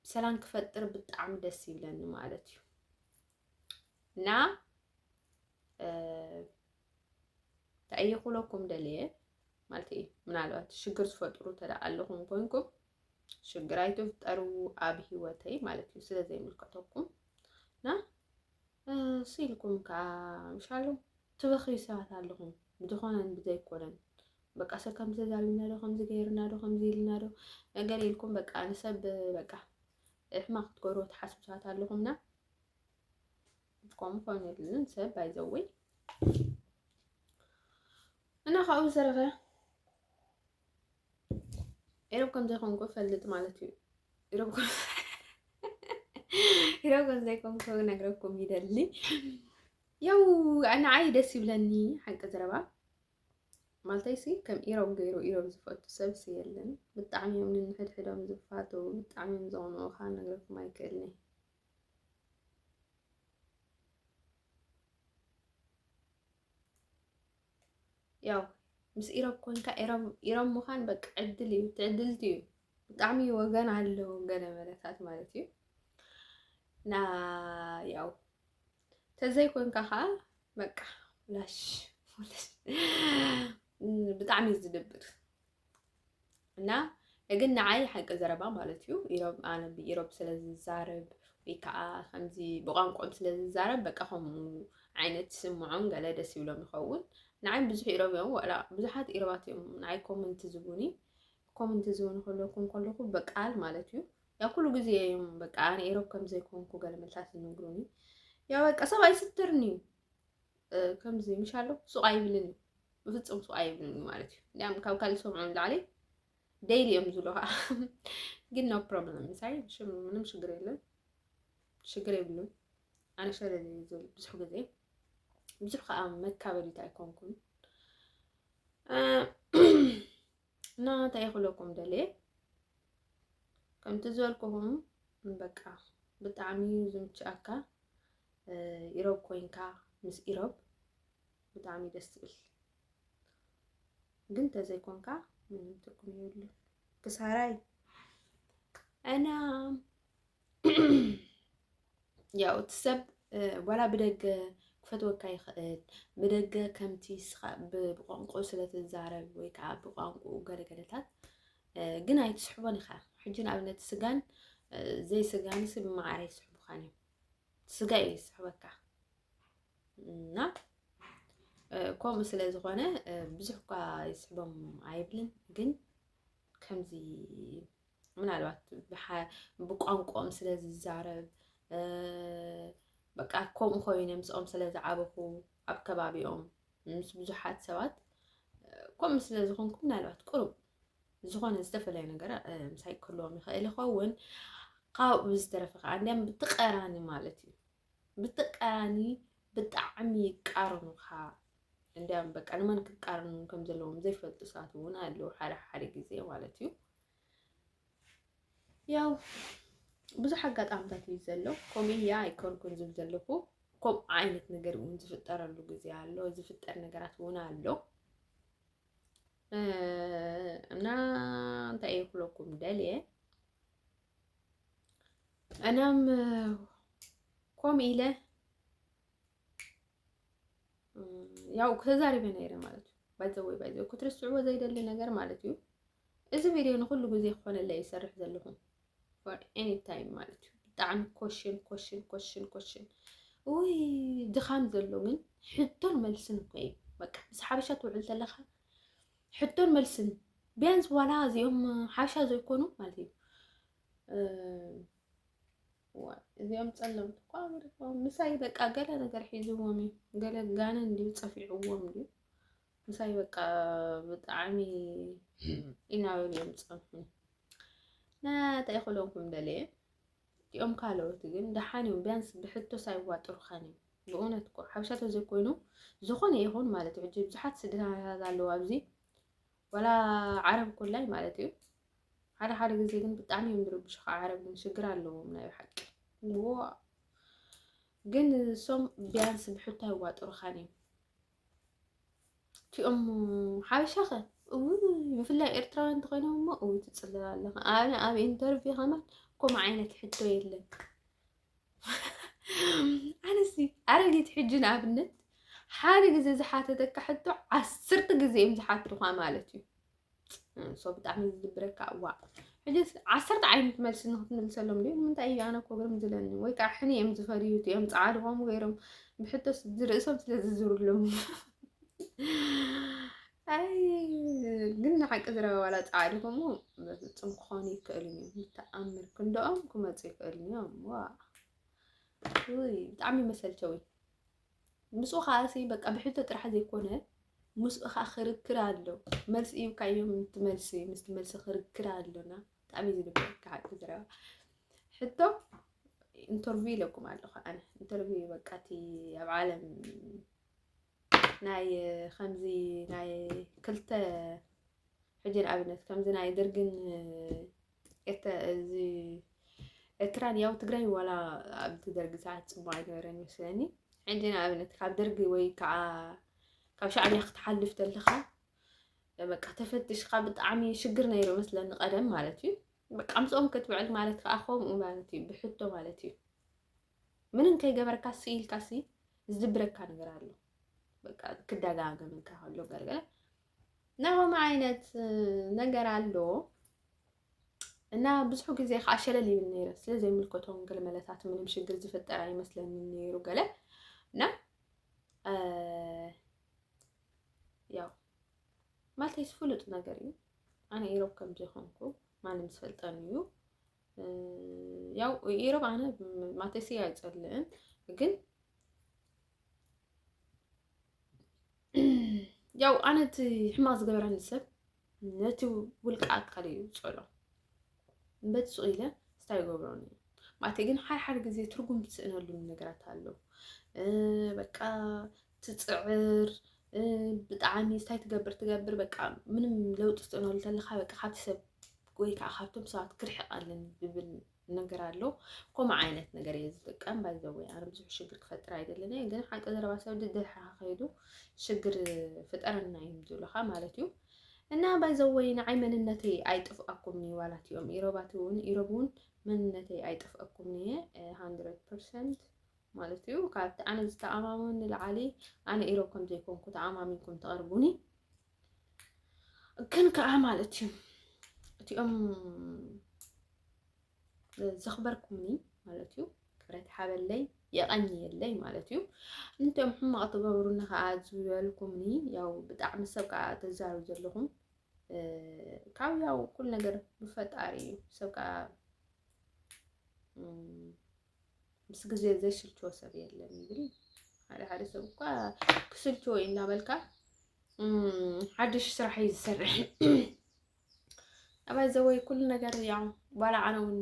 ሰላም ክፈጥር ብጣዕሚ ደስ ይብለኒ ማለት እዩ። እና እንታይ ክብለኩም ደልየ ማለት እዩ። ምናልባት ሽግር ዝፈጥሩ ተዳ ኣለኹም ኮይንኩም ሽግር ኣይትፍጠሩ ኣብ ህይወተይ ማለት እዩ። ስለ ዘይምልከተኩም እና ስኢልኩም ከዓ ምሻሉ ትበኽዩ ሰባት ኣለኹም ብዝኾነን ብዘይኮነን በቃ ሰብ ከምዚ ተዛሪብና ዶ ከምዚ ገይርና ዶ ከምዚ ኢልና ዶ ነገር ኢልኩም በቃ ንሰብ በቃ ሕማቅ ክትገብርዎ ትሓስቡ ሰባት ኣለኹምና። ከምኡ ክኾን የብሉን ሰብ ባይዘወይ እና ካብኡ ዝተረፈ ኢሮብ ከም ዘይኮንኩ ፈልጥ ማለት እዩ። ኢሮብ ኢሮብ ከም ዘይኮንኩ ነግረኩም ይደሊ። ያው ንዓይ ደስ ይብለኒ ሓቂ ዘረባ ማለተይ ሲ ከም ኢሮብ ገይሩ ኢሮብ ዝፈቱ ሰብ ሲ የለን። ብጣዕሚ እዮም ንንሕድሕዶም ዝፋተው፣ ብጣዕሚ እዮም ዘቕንኡኻ ነግረኩም ኣይክእልን። ያው ምስ ኢሮብ ኮንካ ኢሮብ ኢሮብ ምዃን በቃ ዕድል እዩ፣ ትዕድልቲ እዩ። ብጣዕሚ ወገን ኣለዎ ገለ መለታት ማለት እዩ። እና ያው ተዘይኮንካ ከዓ በቃ ላሽ ብጣዕሚ እዩ ዝድብር። እና ግን ንዓይ ሓቂ ዘረባ ማለት እዩ ኢሮብ ኣነ ብኢሮብ ስለ ዝዛረብ ወይ ከዓ ከምዚ ብቋንቋኦም ስለ ዝዛረብ በቃ ከምኡ ዓይነት ስምዖም ገለ ደስ ይብሎም ይኸውን። ንዓይ ብዙሕ ኢሮብ እዮም ዋላ ብዙሓት ኢሮባት እዮም ንዓይ ኮመንት ዝቡኒ ኮመንት ዝቡኒ ከለኩም ከለኩ በቃል ማለት እዩ ያ ኩሉ ግዜ እዮም በቃ ኣነ ኢሮብ ከም ዘይኮንኩ ገለ መልታት ዝነግሩኒ ያ በቃ ሰብ ኣይስትርኒ እዩ ከምዚ ምሻሎ ሱቕ ኣይብልን እዩ ብፍፁም ሱቕ ኣይብልን እዩ ማለት እዩ እንዲያም ካብ ካልእ ሰምዖ ንላዕሊ ደይሊ እዮም ዝብሉ ከዓ ግን no problem ምሳይ ምንም ሽግር የለን ሽግር የብሉን ኣነ ሸለል ዝብል ብዙሕ ግዜ ብዙሕ ከዓ መካበዲት ኣይኮንኩን እና እንታይ ክብለኩም ደልየ ከምቲ ዝበልኩኹም በቃ ብጣዕሚ እዩ ዝምችኣካ ኢሮብ ኮይንካ ምስ ኢሮብ ብጣዕሚ ደስ ትብል ግን ተዘይኮንካ ምንም ትርጉም የብሉን ክሳራይ እና ያው እቲ ሰብ ዋላ ብደገ ክፈትወካ ይኽእል ብደገ ከምቲ ስኻ ብቋንቁ ስለ ትዛረብ ወይ ከዓ ብቋንቁ ገለገለታት ግን ኣይትስሕቦን ኢኻ ሕጂ ንኣብነት ስጋን ዘይስጋንስ ብመዓር ኣይስሕቡኻን እዮም ስጋ እዩ ዝስሕበካ እና ከምኡ ስለ ዝኾነ ብዙሕ እኳ ይስሕቦም ኣይብልን ግን ከምዚ ምናልባት ብቋንቋኦም ስለ ዝዛረብ በቃ ከምኡ ኮይነ ምስኦም ስለ ዝዓበኹ ኣብ ከባቢኦም ምስ ብዙሓት ሰባት ከምኡ ስለ ዝኾንኩ ምናልባት ቁሩብ ዝኾነ ዝተፈላለየ ነገር ምሳይ ክህልዎም ይኽእል ይኸውን ካብኡ ብዝተረፈ ከዓ እንዲያም ብትቐራኒ ማለት እዩ ብትቐራኒ ብጣዕሚ ይቃረኑኻ እንዲያም በቃ ንመን ክቃረኑ ከም ዘለዎም ዘይፈልጡ ሰባት እውን ኣለዉ ሓደ ሓደ ግዜ ማለት እዩ ያው ብዙሕ ኣጋጣምታት እዩ ዘሎ ከምኡ እያ ኣይኮንኩን ዝብል ዘለኹ ከምኡ ዓይነት ነገር እውን ዝፍጠረሉ ግዜ ኣሎ ዝፍጠር ነገራት እውን ኣሎ እና እንታይ እየ ክብለኩም ደልየ እናም ከምኡ ኢለ ያው ተዛሪበ ነይረ ማለት እዩ ባይዘወይ ባይዘ ክትርስዕዎ ዘይደሊ ነገር ማለት እዩ እዚ ቪድዮ ንኹሉ ግዜ ክኾነለይ ይሰርሕ ዘለኹ፣ for any time ማለት እዩ። ብጣዕሚ ኮሽን ኮሽን ኮሽን ኮሽን፣ ውይ፣ ድኻም ዘሎ ግን ሕቶን መልስን እኮ እዩ። በቃ ምስ ሓበሻ ትውዕል ተለኻ ሕቶን መልስን፣ ቢያንስ ዋላ እዚኦም ሓበሻ ዘይኮኑ ማለት እዩ። እዚኦም ጸለምቲ እኮ ኣበርክቦም ምሳይ በቃ ገለ ነገር ሒዝዎም እዩ። ገለ ጋነ እንዲዩ ጸፊዕዎም እንዲዩ ምሳይ በቃ ብጣዕሚ ኢናበሉ እዮም ዝጸንሑኒ። ናታይ ክብለኩም ደልየ፣ እቲኦም ካልኦት ግን ደሓን እዮም፣ ቢያንስ ብሕቶስ ኣይዋጥሩኻን እዮም። ብእውነት እኮ ሓበሻ ተዘይኮይኑ ዝኾነ ይኹን ማለት እዩ። ሕጂ ብዙሓት ስደተኛታት ኣለዉ ኣብዚ፣ ዋላ ዓረብ ኮላይ ማለት እዩ። ሓደ ሓደ ግዜ ግን ብጣዕሚ እዮም ዝርብሹኻ ዓረብ፣ ግን ሽግር ኣለዎም ናይ ብሓቂ። ዋ፣ ግን እሶም ቢያንስ ብሕቶ ኣይዋጥሩኻን እዮም። እቲኦም ሓበሻኸ፣ እውይ፣ ብፍላይ ኤርትራውያን እንተኾይኖም እሞ፣ እውይ፣ ትጽልል ኣለኻ። ኣነ ኣብ ኢንተርቪው ከማን ከምኡ ዓይነት ሕቶ የለን። ኣነሲ ኣረጊት ሕጂ ንኣብነት ሓደ ግዜ ዝሓተተካ ሕቶ ዓሰርተ ግዜ እዮም ዝሓቱኻ ማለት እዩ። ሶ ብጣዕሚ ዝድብረካ እዋ። ሕጂ ዓሰርተ ዓይነት መልሲ ንክትምልሰሎም ድዩ? ንምንታይ እዩ ኣነ እኮ ግርም ዝለኒ? ወይ ከዓ ሕኒ እዮም ዝፈርዩ፣ እዮም ፃዕዱ ከምኡ ገይሮም ብሕቶስ ርእሶም ስለ ዝዝሩሎም። ኣይ፣ ግን ንሓቂ ዝረባ ዋላ ፃዕዱ ከምኡ በፍጹም ክኾኑ ይክእሉን እዮም። ምተኣምር ክንድኦም ክመፁ ይክእሉን እዮም። ዋ፣ ውይ፣ ብጣዕሚ መሰልቸዊ። ምስኡ ከዓ ሲ በቃ ብሕቶ ጥራሕ ዘይኮነ፣ ምስኡ ከዓ ክርክር ኣሎ። መልሲ ሂብካዮም ትመልሲ፣ ምስቲ መልሲ ክርክር ኣሎና። ብጣዕሚ እዩ ዝድብረካ ሓቂ ዝረባ። ሕቶ ኢንተርቪው ኢለኩም ኣለኹ ኣነ። ኢንተርቪው በቃ እቲ ኣብ ዓለም ናይ ከምዚ ናይ ክልተ፣ ሕጂ ንኣብነት ከምዚ ናይ ደርግን ኤርተ-፣ እዚ ኤርትራን ያው ትግራይ ዋላ ኣብቲ ደርጊ ሰዓት ጽቡቕ ኣይነበረን ይመስለኒ። ሕጂ ንኣብነት ካብ ደርጊ ወይ ከዓ ካብ ሻዕብያ ክትሓልፍ ተለኻ በቃ ተፈትሽካ ብጣዕሚ ሽግር ነይሩ መስለኒ ቀደም ማለት እዩ። በቃ ምስኦም ክትውዕል ማለት ከዓ ከምኡ ማለት እዩ፣ ብሕቶ ማለት እዩ። ምንም ከይገበርካ ሲ ኢልካ ሲ ዝድብረካ ነገር ኣሎ። በቃ ክደጋገመልካ ከሎ ገለገለ ናይ ከምኡ ዓይነት ነገር ኣሎ። እና ብዙሕ ግዜ ከዓ ሸለል ይብል ነይረ፣ ስለ ዘይምልከቶም ገለ መለታት ምንም ሽግር ዝፍጠር ኣይመስለንን ነይሩ ገለ። እና፣ እ፣ ያው ማለተይስ ፍሉጥ ነገር እዩ። ኣነ ኢሮብ ከም ዘይኮንኩ ማንም ዝፈልጠኒ እዩ። እ፣ ያው ኢሮብ ኣነ ማለተይስ ኣይጸልእን፣ ግን ያው ኣነ እቲ ሕማቕ ዝገበረኒ ሰብ ነቲ ውልቀ ኣካል እዩ ዝጸልኦ። እምበር ስቕ ኢለ ስታይ ይገብሮን እዩ። ማለተይ ግን ሓደ ሓደ ግዜ ትርጉም ትስእነሉ ነገራት ኣሎ። እ፣ በቃ ትጽዕር፣ እ፣ ብጣዕሚ ስታይ ትገብር ትገብር፣ በቃ ምንም ለውጢ ትስእነሉ ተለኻ በቃ ካብቲ ሰብ ወይ ከዓ ካብቶም ሰባት ክርሕቕ ኣለኒ ዝብል ነገር ኣሎ። ከምኡ ዓይነት ነገር እየ ዝጥቀም። ባይ ዘ ወይ ኣነ ብዙሕ ሽግር ክፈጥር ኣይደልን እየ፣ ግን ሓቂ ዘረባ ሰብ ደድሕርኻ ከይዱ ሽግር ፍጠረና እዮም ዝብሉኻ ማለት እዩ። እና ባይ ዘ ወይ ንዓይ መንነተይ ኣይጥፍኣኩምን እዩ፣ ዋላ እቲኦም ኢሮባት እውን፣ ኢሮብ እውን መንነተይ ኣይጥፍኣኩምን እየ፣ እ፣ ሃንድረድ ፐርሰንት ማለት እዩ። ካብቲ ኣነ ዝተኣማመን ንላዕሊ ኣነ ኢሮብ ከም ዘይኮንኩ ተኣማሚንኩም ትቐርቡኒ። ግን ከዓ ማለት እዩ እቲኦም ዘኽበርኩምኒ ማለት እዩ፣ ክብረት ሓበለይ፣ የቐንየለይ ማለት እዩ። እንቶም ሕማቕ ትገብሩኒ ከዓ ዝበልኩምኒ፣ ያው ብጣዕሚ ሰብ ከዓ ተዛሩ ዘለኹም፣ እ፣ ካብ ያው ኩሉ ነገር ብፈጣሪ እዩ። ሰብ ከዓ፣ እም፣ ምስ ግዜ ዘይስልችዎ ሰብ የለን ይብል። ሓደ ሓደ ሰብ እኳ ክስልችዎ እዩ እናበልካ፣ እም፣ ሓድሽ ስራሕ እዩ ዝሰርሕ። ኣባይ ዘወይ ኩሉ ነገር ያው ባላ ኣነ እውን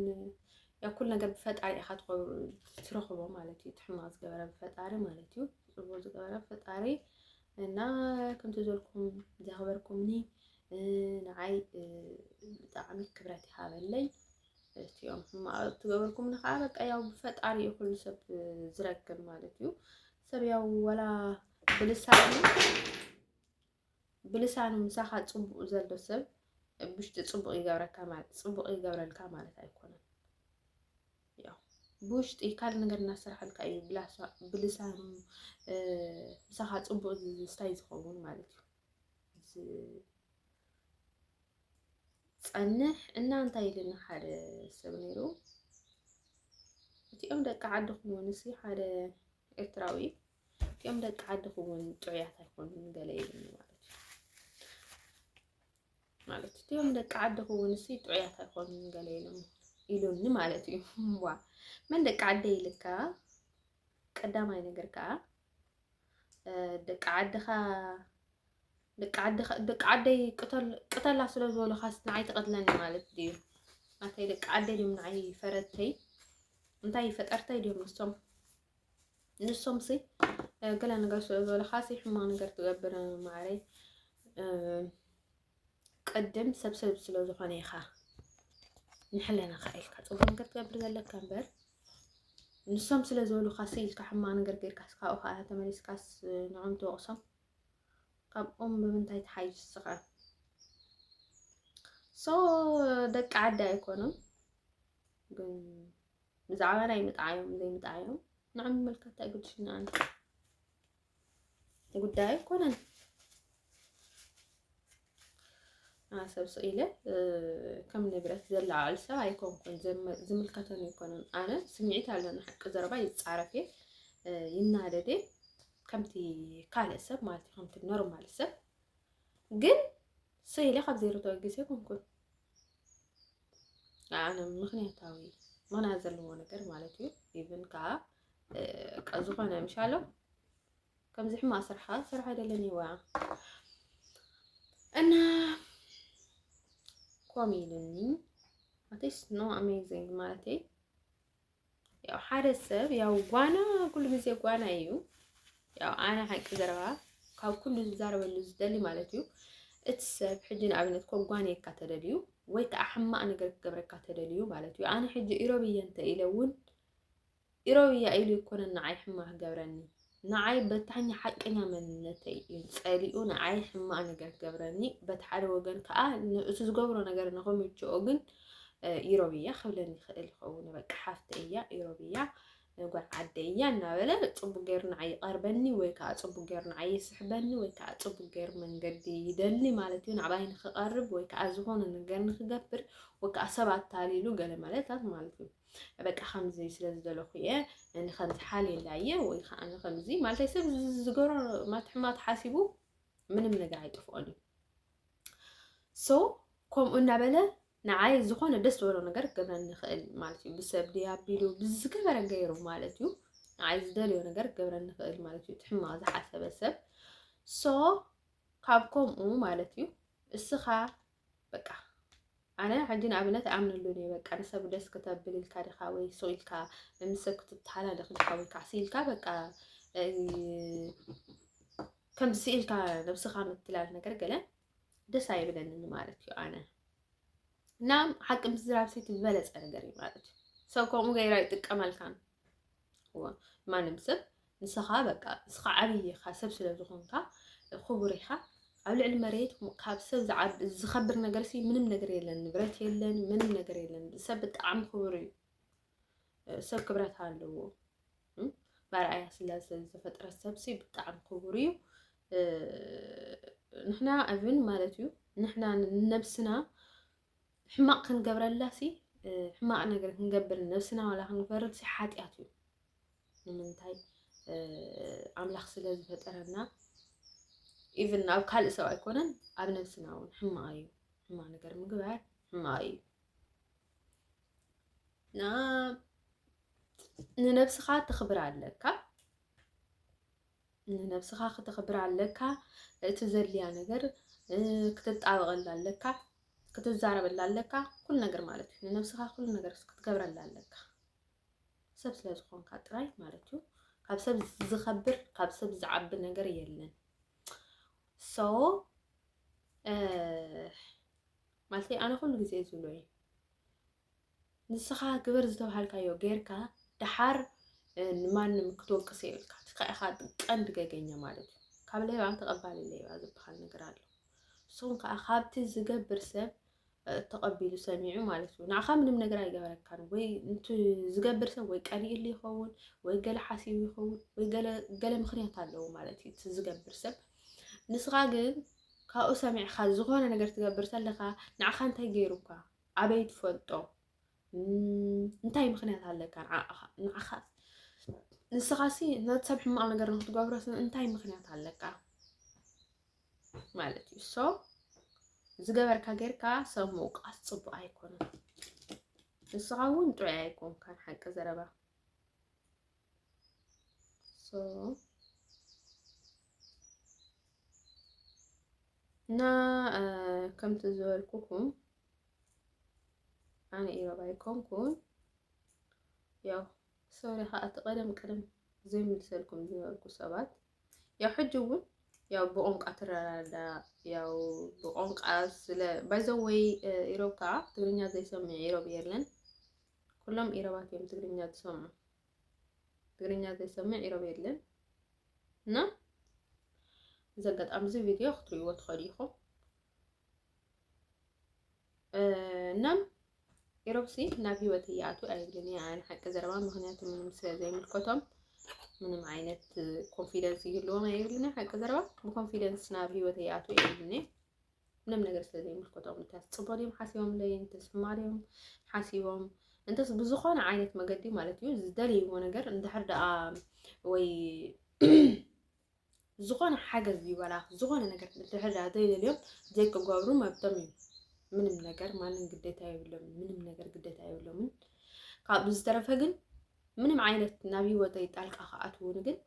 ያው ኩሉ ነገር ብፈጣሪ ኢኻ ትኸ-፣ ትረኽቦ ማለት እዩ። እቲ ሕማቕ ዝገበረ ብፈጣሪ ማለት እዩ። ጽቡቕ ዝገበረ ብፈጣሪ እና ከምቲ ዘልኩም ዘኽበርኩምኒ፣ እ፣ ንዓይ፣ እ፣ ብጣዕሚ ክብረት ይሃበለይ። እቲኦም ሕማቕ ትገበርኩምኒ ከዓ በቃ ያው ብፈጣሪ እዩ ኩሉ ሰብ ዝረክብ ማለት እዩ። ሰብ ያው ወላ ብልሳኑ፣ ብልሳኑ ምሳኻ ጽቡቕ ዘሎ ሰብ ብውሽጢ ጽቡቕ ይገብረካ ማለት፣ ጽቡቕ ይገብረልካ ማለት ኣይኮነን። ያው ብውሽጢ ካልእ ነገር እናሰርሐልካ እዩ ብላሳ-፣ ብልሳኑ፣ እ፣ ምሳኻ ጽቡቕ ዝ-፣ ስታይ ዝኸውን ማለት እዩ። ዝ-፣ ጸንሕ እና እንታይ ኢሉኒ ሓደ ሰብ ነይሩ፣ እቲኦም ደቂ ዓድኹም እውን፣ እሲ ሓደ ኤርትራዊ፣ እቲኦም ደቂ ዓድኹም እውን ጥዑያት ኣይኮኑን ገለ ኢሉኒ ማለት እዩ። ማለት እቲኦም ደቂ ዓድኹም እውን እሲ ጥዑያት ኣይኮኑን ገለ ኢሉኒ፣ ኢሉኒ ማለት እዩ። ዋ፣ መን ደቂ ዓደይ ኢልካ? ቀዳማይ ነገር ከኣ፣ እ፣ ደቂ ዓድኻ፣ ደቂ ዓድኻ፣ ደቂ ዓደይ ቅተል-፣ ቅተላ ስለ ዝበሉኻስ ንዓይ ትቐትለኒ ማለት ድዩ? ኣተይ ደቂ ዓደይ ድዮም ንዓይ ፈረድተይ? እንታይ ፈጠርተይ ድዮም ንሶም? ንሶምሲ፣ እ፣ ገለ ነገር ስለ ዝበሉኻሲ ሕማቕ ነገር ትገብር ማዕረይ። እ፣ ቅድም ሰብ ሰብ ስለ ዝኾነ ኢኻ ንሕለናኻ ኢልካ ጽቡቕ ነገር ትገብር ዘለካ እምበር፣ ንሶም ስለ ዝበሉኻሲ ኢልካ ሕማቕ ነገር ጌርካስ ካብኡ ኸኣ ተመሊስካስ ንዖም ትወቕሶም። ካብኦም ብምንታይ ትሓይሽ ንስኻ? ሶ ደቂ ዓዲ ኣይኮኑን፣ ግን ብዛዕባ ናይ ምጥዓዮም ዘይምጥዓዮም ንዓም ይምልከታ ግድሽና ኣነ ጉዳይ ኣይኮነን። ኣነ ሰብ ስኢለ፣ እ፣ ከም ንብረት ዘለዓዕል ሰብ ኣይኮንኩን። ዘመ-፣ ዝምልከተኒ ኣይኮነን። ኣነ ስምዒት ኣለኒ፣ ሓቂ ዘረባ ይጻረፍ እየ፣ እ፣ ይናደድ እየ፣ ከምቲ ካልእ ሰብ ማለት እዩ፣ ከምቲ ኖርማል ሰብ። ግን ስኢለ ካብ ዘይርትኦ ግዜ ኣይኮንኩን። ኣነ ምኽንያታዊ፣ ምኽንያት ዘለዎ ነገር ማለት እዩ። ኢቭን ከኣ፣ እ፣ ከ-፣ ዝኾነ ምሻሎ ከምዚ ሕማቕ ስራሕ ስራሕ ኣይደለን ይዋ። እና ኮም ኢሉኒ፣ ኣቲስ ኖ ኣሜዚንግ ማለተይ፣ ያው ሓደ ሰብ ያው ጓና ኩሉ ግዜ ጓና እዩ። ያው ኣነ ሓቂ ዘረባ ካብ ኩሉ ዝዛረበሉ ዝደሊ ማለት እዩ። እቲ ሰብ ሕጂ ንኣብነት ከጓንየካ ተደልዩ ወይ ከዓ ሕማቕ ነገር ክገብረካ ተደልዩ ማለት እዩ። ኣነ ሕጂ ኢሮብየ እንተ ኢለ እውን ኢሮብያ ኢሉ ይኮነን ንዓይ ሕማቕ ክገብረኒ። ንዓይ በታኛ ሓቀኛ መንነተይ እዩ ጸሊኡ ንዓይ ሕማቕ ነገር ክገብረኒ። በቲ ሓደ ወገን ከኣ ን-፣ እቲ ዝገብሮ ነገር ንኽምችኦ ግን፣ እ፣ ኢሮብያ ክብለኒ ይኽእል ይኸውን። በቃ ሓፍተይ እያ፣ ኢሮብያ፣ እ፣ ጓል ዓደይ እያ እናበለ ጽቡቕ ገይሩ ንዓይ ይቐርበኒ ወይ ከኣ ጽቡቕ ገይሩ ንዓይ ይስሕበኒ ወይ ከኣ ጽቡቕ ገይሩ መንገዲ ይደሊ ማለት እዩ። ናዕባይ ንኽቐርብ ወይ ከኣ ዝኾነ ነገር ንኽገብር ወይ ከኣ ሰብ ኣታሊሉ ገለ ማለታት ማለት እዩ። በቃ ከምዚ ስለ ዝደለኹ እየ፣ ንኸምዚ ሓልየላ እየ ወይ ከኣ ንኸምዚ ማለተይ ሰብ ዝ-፣ ዝገብሮ ማለት ሕማቕ ሓሲቡ ምንም ነገር ኣይጠፍኦን እዩ። ሶ ከምኡ እናበለ ንዓይ ዝኾነ ደስ ዝበሎ ነገር ክገብረኒ ይኽእል ማለት እዩ። ብሰብ ድዩ ኣቢሉ ብዝገበረ ገይሩ ማለት እዩ። ንዓይ ዝደልዮ ነገር ክገብረኒ ይኽእል ማለት እዩ። እቲ ሕማቕ ዝሓሰበ ሰብ። ሶ ካብ ከምኡ ማለት እዩ እስኻ በቃ ኣነ ሕጂ ንኣብነት ኣይኣምነሉን እየ። በቃ ንሰብ ደስ ክተብል ኢልካ ዲኻ ወይ ሱቕ ኢልካ ምስ ሰብ ክትተሓላለኽ ዲኻ ወይ ከዓ ኢልካ በቃ፣ እ፣ ከም ስኢልካ ነብስኻ ምትላል ነገር ገለ ደስ ኣይብለንን ማለት እዩ። ኣነ እና ሓቂ ምዝራብ ሲ ዝበለጸ ነገር እዩ ማለት እዩ። ሰብ ከምኡ ገይሩ ኣይጥቀመልካን። እወ፣ ማንም ሰብ ንስኻ በቃ፣ ንስኻ ዓብዪ ኢኻ፣ ሰብ ስለ ዝኾንካ፣ ክቡር ኢኻ። ኣብ ልዕሊ መሬት ካብ ሰብ ዝዓብ-፣ ዝኸብር ነገር ሲ ምንም ነገር የለን። ንብረት የለን፣ ምንም ነገር የለን። ሰብ ብጣዕሚ ክቡር እዩ። ሰብ ክብረት ኣለዎ። እም? ብኣርኣያ ስላሴ ዝተፈጥረ ሰብ ሲ ብጣዕሚ ክቡር እዩ። እ፣ ንሕና እብን ማለት እዩ፣ ንሕና ንነብስና ሕማቕ ክንገብረላ ሲ፣ እ፣ ሕማቕ ነገር ክንገብር ነብስና ዋላ ክንፈርድ ሲ ሓጢኣት እዩ። ንምንታይ? እ፣ ኣምላኽ ስለ ዝፈጠረና፣ ኢቭን ኣብ ካልእ ሰብ ኣይኮነን፣ ኣብ ነብስና እውን ሕማቕ እዩ። ሕማቕ ነገር ምግባር ሕማቕ እዩ። እና ንነብስኻ ተኽብር ኣለካ። ንነብስኻ ክተኽብር ኣለካ። እቲ ዘድልያ ነገር፣ እ፣ ክትጣበቐላ ኣለካ፣ ክትዛረበላ ኣለካ፣ ኩሉ ነገር ማለት እዩ። ንነብስኻ ኩሉ ነገር ክትገብረላ ኣለካ። ሰብ ስለ ዝኾንካ ጥራይ ማለት እዩ። ካብ ሰብ ዝኸብር፣ ካብ ሰብ ዝዓቢ ነገር የለን። ሶ፣ እ፣ ማለተይ ኣነ ኩሉ ግዜ ዝብሎ እዩ። ንስኻ ግበር ዝተባሃልካዮ ጌርካ፣ ደሓር፣ እ፣ ንማንም ክትወቅስ የብልካ። ንስኻ ኢኻ ቀንዲ ገገኛ ማለት እዩ። ካብ ሌባ ተቐባሊ ሌባ ዝበሃል ነገር ኣሎ። ንስኹም ከኣ ካብቲ ዝገብር ሰብ፣ እ፣ ተቐቢሉ ሰሚዑ ማለት እዩ። ንዓኻ ምንም ነገር ኣይገበረካን። ወይ እቲ ዝገብር ሰብ ወይ ቀኒእሉ ይኸውን፣ ወይ ገለ ሓሲቡ ይኸውን፣ ወይ ገለ፣ ገለ ምኽንያት ኣለዎ ማለት እዩ እቲ ዝገብር ሰብ። ንስኻ ግን ካብኡ ሰሚዕካ ዝኾነ ነገር ትገብር ተለኻ፣ ንዓኻ እንታይ ገይሩካ? ኣበይ ትፈልጦ? እም፣ እንታይ ምኽንያት ኣለካ ንዓኻ? ንዓኻ፣ ንስኻሲ ነቲ ሰብ ሕማቕ ነገር ንክትገብሮ ስ-፣ እንታይ ምኽንያት ኣለካ ማለት እዩ። So፣ ዝገበርካ ጌርካ ሰብ ምውቃስ ጽቡቕ ኣይኮነን። ንስኻ እውን ጥዑይ ኣይኮንካን፣ ሓቂ ዘረባ። So፣ እና፣ እ፣ ከምቲ ዝበልኩኹም፣ ኣነ ኢሮብ ኣይኮንኩን። ያው፣ ሶሪ፣ ከኣ እቲ ቀደም ቀደም ዘይምልሰልኩም ዝነበርኩ ሰባት፣ ያው፣ ሕጂ እውን፣ ያው፣ ብቋንቋ ትረዳዳ፣ ያው፣ ብቋንቋ ስለ፣ by the way፣ እ፣ ኢሮብ ከኣ ትግርኛ ዘይሰምዕ ኢሮብ የለን። ኩሎም ኢሮባት እዮም ትግርኛ ዝሰምዑ። ትግርኛ ዘይሰምዕ ኢሮብ የለን። እና፣ እዚ ኣጋጣሚ እዚ ቪድዮ ክትርእይዎ ትኽእሉ ኢኹም። እ፣ እናም፣ ኢሮብሲ ናብ ህይወት ይኣቱ ኣይብልን እየ፣ ኣነ ሓቂ ዘረባ፣ ምኽንያቱ ምንም ስለ ዘይምልከቶም፣ ምንም ዓይነት ኮንፊደንስ ይህልዎም ኣይብልን እየ፣ ሓቂ ዘረባ፣ ብኮንፊደንስ ናብ ህይወት ይኣቱ ኣይብልን እየ። ምንም ነገር ስለ ዘይምልከቶም፣ እንተ ዝጽቦ ድዮም ሓሲቦምለይ፣ እንተ ዝሕማቕ ድዮም ሓሲቦም፣ እንተስ ብዝኾነ ዓይነት መገዲ ማለት እዩ፣ ዝደለይዎ ነገር እንድሕር ደኣ ወይ ዝኾነ ሓገዝ ይበላ፣ ዝኾነ ነገር እንድሕር ደኣ ዘይደልዮም ዘይክገብሩ መብቶም እዩ። ምንም ነገር ማንም ግዴታ የብሎም፣ ምንም ነገር ግዴታ የብሎምን። ካብ ዝተረፈ ግን ምንም ዓይነት ናብ ህይወተይ ጣልቃ ክኣትዉኒ ግን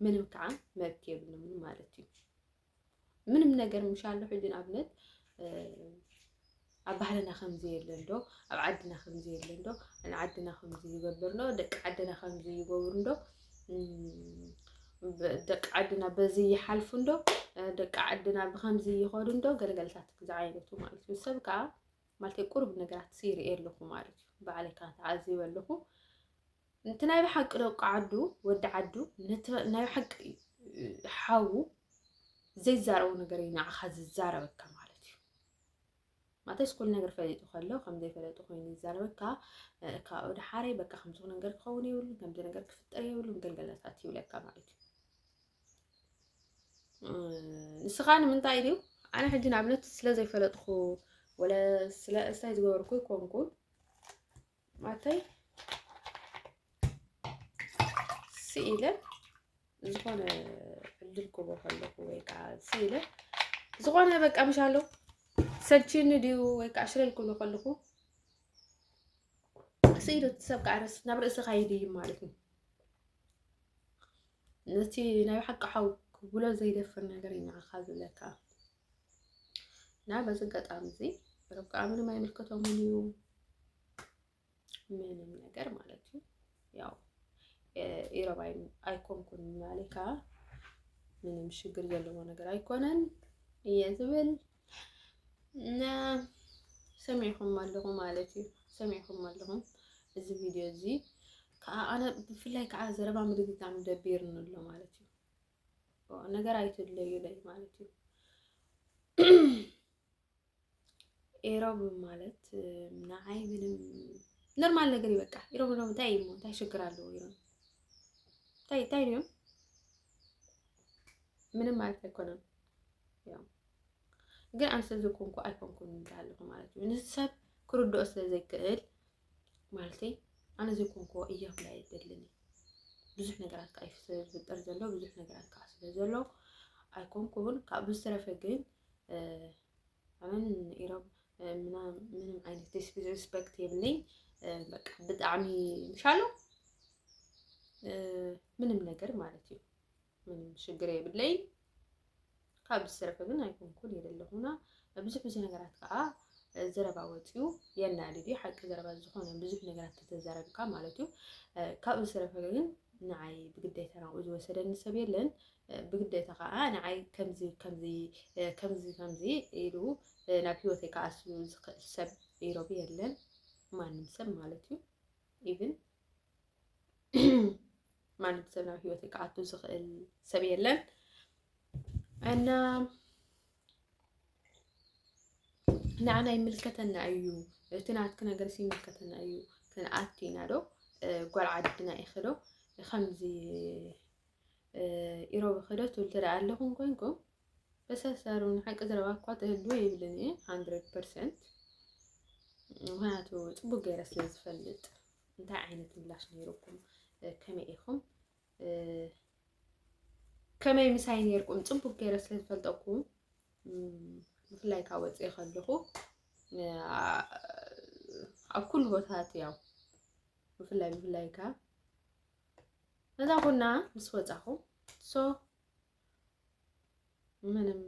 ምንም ከዓ መብት የብሎምን ማለት እዩ። ምንም ነገር ምሻሎ ሕጂ ንኣብነት፣ እ፣ ኣብ ባህልና ከምዚ የለ እንዶ፣ ኣብ ዓድና ከምዚ የለ እንዶ፣ ንዓድና ከምዚ ይገብር እንዶ፣ ደቂ ዓድና ከምዚ ይገብሩ እንዶ፣ እም፣ ብ-፣ ደቂ ዓድና በዚ ይሓልፉ እንዶ፣ እ፣ ደቂ ዓድና ብከምዚ ይኸዱ እንዶ፣ ገለገለታት ዝዓይነቱ ማለት እዩ። ሰብ ከዓ፣ ማለተይ፣ ቁሩብ ነገራት ይርኢ ኣለኹ ማለት እዩ። ባዕለይ ከዓ ተዓዚበ ኣለኹ። እቲ ናይ ብሓቂ ደቂ ዓዱ፣ ወዲ ዓዱ፣ ነቲ ናይ ብሓቂ ሓዉ ዘይዛረቦ ነገር እዩ ንዓኻ ዝዛረበካ ማለት እዩ። ማለተይ፣ ኩሉ ነገር ፈሊጡ ከሎ፣ ከም ዘይፈለጡ ኮይኑ ይዛረበካ። እ፣ ካብኡ ደሓረይ፣ በቃ፣ ከምዚ ነገር ክኸውን የብሉን፣ ከምዚ ነገር ክፍጠር የብሉን፣ ገለገለታት ይብለካ ማለት እዩ። እ፣ ንስኻ ንምንታይ ድዩ? ኣነ ሕጂ ንኣብነት ስለ ዘይፈለጥኩ፣ ወለ ስለ እሳይ ዝገበርኩ ይኮንኩን፣ ማለተይ፣ ስኢለ ዝኾነ ዕድል ክቦ ከለኹ ወይ ከዓ ስኢለ ዝኾነ በቃ ምሽ ኣሎ ሰልችኒ ድዩ ወይ ከዓ ሽለል ክብሎ ከለኹ ስኢሉ እቲ ሰብ ከዓ ርስ-፣ ናብ ርእስኻ ይድይብ ማለት እዩ። ነቲ ናይ ብሓቂ ሓው ክብሎ ዘይደፍር ነገር እዩ ንዓኻ ዝብለካ። እና በዚ ኣጋጣሚ እዚ ርብቃ ምንም ኣይምልከቶምን እዩ። ምንም ነገር ማለት እዩ። ያው፣ እ፣ ኢሮብ ኣይ-፣ ኣይኮንኩን ምባለይ ከዓ ምንም ሽግር ዘለዎ ነገር ኣይኮነን እየ ዝብል። እና ሰሚዕኹም ኣለኹ ማለት እዩ። ሰሚዕኹም ኣለኹም። እዚ ቪድዮ እዚ ከዓ ኣነ ብፍላይ ከዓ ዘረባ ምድግጋም ደቢርኒ ኣሎ ማለት እዩ። ነገር ኣይትድለዩለይ ማለት እዩ። ኤሮብ ማለት፣ እ፣ ንዓይ ምንም ኖርማል ነገር እዩ። በቃ፣ ኢሮብ፣ ኢሮብ እንታይ እዩ እሞ? እንታይ ሽግር ኣለዎ? ኢሮብ እንታይ፣ እንታይ ድዮም? ምንም ማለት ኣይኮነን። ያው፣ ግን ኣነ ስለ ዘይኮንኩ ኣይኮንኩን እንታይ ኣለኹ ማለት እዩ። ንሰብ ክርድኦ ስለ ዘይክእል፣ ማለተይ፣ ኣነ ዘይኮንኩዎ እያ ክብላ የብልን። ብዙሕ ነገራት ከዓ እዩ ስለ ዝፍጠር ዘሎ፣ ብዙሕ ነገራት ከዓ ስለ ዘሎ ኣይኮንኩን። ካብኡ ዝተረፈ ግን፣ እ፣ ኣነን ኢሮብ፣ እ፣ ምና-፣ ምንም ዓይነት ዲስሪስፐክት የብለይ። እ፣ በቃ ብጣዕሚ ምሻሎ፣ እ፣ ምንም ነገር ማለት እዩ። ምንም ሽግር የብለይ። ካብ ዝተረፈ ግን ኣይኮንኩን እየ ዘለኹና። ብዙሕ ብዙሕ ነገራት ከዓ፣ እ፣ ዘረባ ወፂኡ የናድድ እዩ። ሓቂ ዘረባ ዝኾነ ብዙሕ ነገራት ተተዛረብካ ማለት እዩ። እ፣ ካብ ዝተረፈ ግን ንዓይ ብግዴታ ናብኡ ዝወሰደኒ ሰብ የለን። እ፣ ብግዴታ ከዓ ንዓይ ከምዚ፣ ከምዚ፣ እ፣ ከምዚ፣ ከምዚ ኢሉ፣ እ፣ ናብ ህይወተይ ክኣቱ ዝኽእል ሰብ ኢሮብ የለን። ማንም ሰብ ማለት እዩ። ኢቭን ማንም ሰብ ናብ ህይወተይ ክኣቱ ዝኽእል ሰብ የለን። እና ንዓና ይምልከተና እዩ፣ እቲ ናትኪ ነገርስ ይምልከተና እዩ። ክንኣቱ ኢና ዶ? እ፣ ጓል ዓድና ኢኺ ዶ? ከምዚ፣ እ፣ ኢሮብ ኢኺ ዶ ትብል ትርኢ ኣለኹም ኮይንኩም፣ በሰሰሩ ንሓቂ ዘረባ እኳ ተህልዎ ይብልን እየ፣ ሃንድረድ ፐርሰንት። ምኽንያቱ ጽቡቅ ገይረ ስለ ዝፈልጥ፣ እንታይ ዓይነት ምላሽ ነይሩኩም፣ እ፣ ከመይ ኢኹም፣ እ፣ ከመይ ምሳይ ነይርኩም ጽቡቅ ገይረ ስለ ዝፈልጠኩም፣ እም፣ ብፍላይ ካብ ወጽኤ ከለኹ፣ እ፣ ኣ-፣ ኣብ ኩሉ ቦታታት ያው ብፍላይ፣ ብፍላይ ከኣ ነዛ ቡና ምስ ወጻኹ፣ ሶ ምንም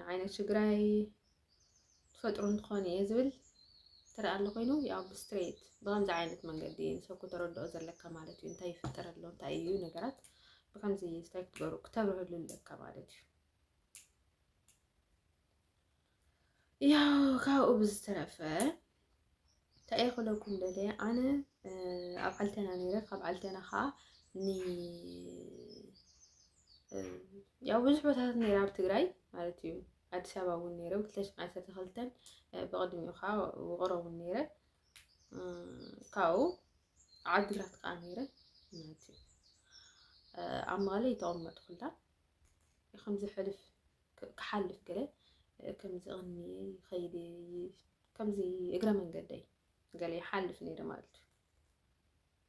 ዓይነት ሽግር ኣይትፈጥሩን ትኾኑ እየ ዝብል ትረኣ ኣሎ ኮይኑ፣ ያው ብስትሬት ብኸምዚ ዓይነት መንገዲ ንሰብ ክተረድኦ ዘለካ ማለት እዩ። እንታይ ይፍጠር ኣሎ፣ እንታይ እዩ ነገራት፣ ብኸምዚ እንታይ ክትገሩ፣ ክተብርህሉ ኣለካ ማለት እዩ። ያው ካብኡ ብዝተረፈ እንታይ እየ ክብለኩም ደልየ፣ ኣነ፣ እ፣ ኣብ ዓልተና ነይረ፣ ካብ ዓልተና ኸዓ ኒ-፣ እ፣ ያው ብዙሕ ቦታታት ነይረ ኣብ ትግራይ ማለት እዩ። ኣዲስ ኣበባ እውን ነይረ፣ ብ ክልተ ሽሕን ዓሰርተ ክልተን፣ እ፣ ብቕድሚኡ ኸዓ ውቕሮ እውን ነይረ። እ፣ ካብኡ ዓዲግራት ኸዓ ነይረ ማለት እዩ። እ፣ ኣብ መቐለ ይተቐመጥኩላ። ከምዚ ሕልፍ ክ-፣ ክሓልፍ ገለ፣ እ፣ ከምዚ ቕኒ ይኸይድ እየ፣ ከምዚ እግረ መንገደይ ገለ ይሓልፍ ነይረ ማለት እዩ።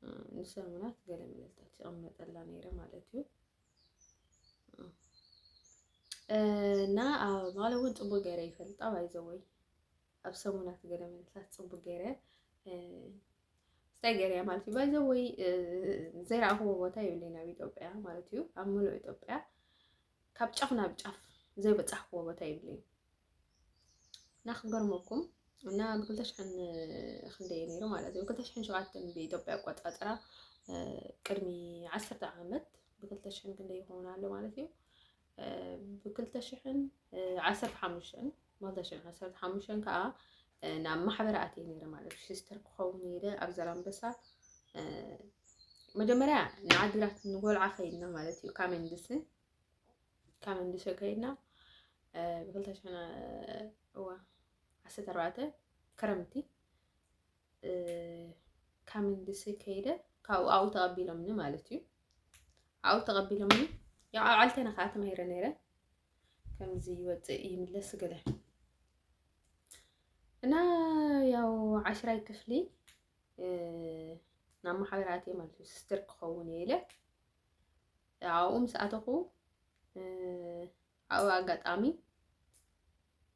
እ፣ ንሰሙናት ገለ መለታት ይቕመጠላ ነይረ ማለት እዩ። እ፣ እና ኣብ መቐለ እውን ጽቡቅ ገይረ ይፈልጣ፣ ባይዘወይ። ኣብ ሰሙናት ገለ መለታት ጽቡቅ ገይረ፣ እ፣ ስታይ ገይረ እያ ማለት እዩ። ባይዘወይ፣ እ፣ ዘይረኣኽዎ ቦታ የብለይን ኣብ ኢትዮጵያ ማለት እዩ። ኣብ ምሉእ ኢትዮጵያ ካብ ጫፍ ናብ ጫፍ ዘይበጻሕክዎ ቦታ የብለይን። እና ክገርመኩም፣ እና ብክልተ ሽሕን ክንደይ ነይሩ ማለት እዩ፣ ብክልተ ሽሕን ሸውዓተን ብኢትዮጵያ ኣቆጻጽራ፣ እ፣ ቅድሚ ዓሰርተ ዓመት ብክልተ ሽሕን ክንደይ ይኸውን ኣሎ ማለት እዩ። እ፣ ብክልተ ሽሕን ዓሰርተ ሓሙሽተን፣ ብክልተ ሽሕን ዓሰርተ ሓሙሽተን ከኣ፣ እ፣ ናብ ማሕበር ኣትየ ነይረ ማለት እዩ። ሲስተር ክኸውን ኢለ ኣብ ዘላንበሳ፣ እ፣ መጀመርያ ንዓዲግራት ንጎልዓ ከይድና ማለት እዩ። ካሜንድስን፣ ካሜንድስ ከይድና፣ እ፣ ብክልተ ሽሕን፣ እዋ፣ ዓሰርተ ኣርባዕተ ክረምቲ፣ እ፣ ካሜንድስ ከይደ፣ ካብኡ ኣብኡ ተቐቢሎምኒ ማለት እዩ። ኣብኡ ተቐቢሎምኒ፣ ያው ኣብ ዓልተና ከኣ ተማሂረ ነይረ። ከምዚ ይወጽእ ይምለስ ገለ። እና ያው ዓሽራይ ክፍሊ፣ እ፣ ናብ ማሕበር ኣትየ ማለት እዩ። ሲስተር ክኸውን እየ ኢለ። ኣብኡ ምስ ኣተኹ፣ እ፣ ኣብኡ ኣጋጣሚ፣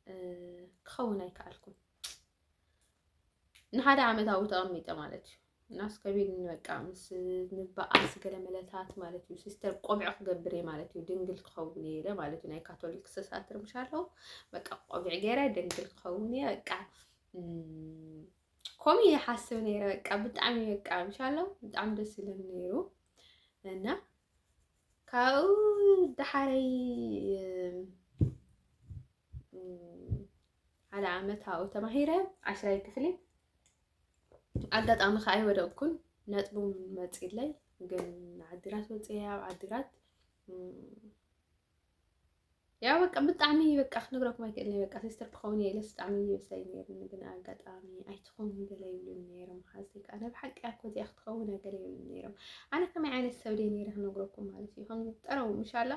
እ፣ ክኸውን ኣይከኣልኩን። ንሓደ ዓመት ኣብኡ ተቐሚጠ ማለት እዩ። እና ኣስከቢድኒ በቃ ምስ ንበኣስ ገለ መለታት ማለት እዩ። ሲስተር ቆቢዕ ክገብር እየ ማለት እዩ። ድንግል ክኸውን እየ ኢለ ማለት እዩ። ናይ ካቶሊክ ክሰሳትር ምሽ ኣለዉ። በቃ ቆቢዕ ገይረ ድንግል ክኸውን እየ በቃ። እም፣ ከምኡ እየ ሓስብ ነይረ። በቃ ብጣዕሚ በቃ ምሽ ኣለዉ። ብጣዕሚ ደስ ይለኒ ነይሩ። እና ካብኡ ደሓረይ፣ እም፣ ሓደ ዓመት ኣብኡ ተማሂረ፣ ዓሽራይ ክፍሊ። ኣጋጣሚ ከኣ ኣይወደቕኩን፣ ነጥቡ መጺለይ፣ ግን ዓዲግራት ወጺኤ፣ ኣብ ዓዲግራት፣ እም፣ ያው በቃ ብጣዕሚ በቃ ክነግረኩም ኣይክእልን እየ። በቃ ሲስተር ክኸውን እየ ኢለስ ብጣዕሚ ይመስለኒ ነይሩ፣ ግን ኣጋጣሚ ኣይትኸውን ገለ ይብሉኒ ነይሮም። ሓዝተይ ከኣ ናይ ብሓቂ እያ እኮ እዚኣ ክትኸውን እያ ገለ ይብሉኒ ነይሮም። ኣነ ከመይ ዓይነት ሰብ ድየ ነይረ ክነግረኩም ማለት እዩ። ከም ጠረው ምሻላ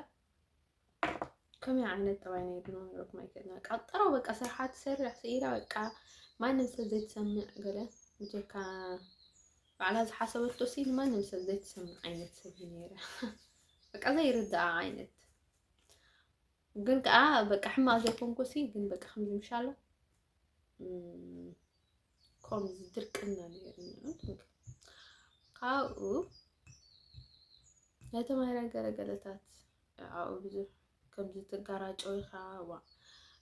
ከመይ ዓይነት ጠባይ ናይ ድሮ ነግረኩም ኣይክእልን። በቃ ጠረው በቃ ስርሓ ትሰርሕ ስኢላ በቃ ማንም ሰብ ዘይትሰምዕ ገለ ብጀካ ባዕላ ዝሓሰበቶ ሲ ንማንም ሰብ ዘይትሰምዕ ዓይነት ሰብ እዩ ነይረ። በቃ ዘይርድኣ ዓይነት። ግን ከኣ በቃ ሕማቕ ዘይኮንኩ ሲ ግን በቃ ከምዚ ምሻሎ፣ እም፣ ከምዚ ድርቅና ነይሩኒ። ካብኡ ናይ ተማሂረ ገለገለታት ኣብኡ ብዙሕ ከምዚ ትጋራጮ ኢኻ፣ ዋ፣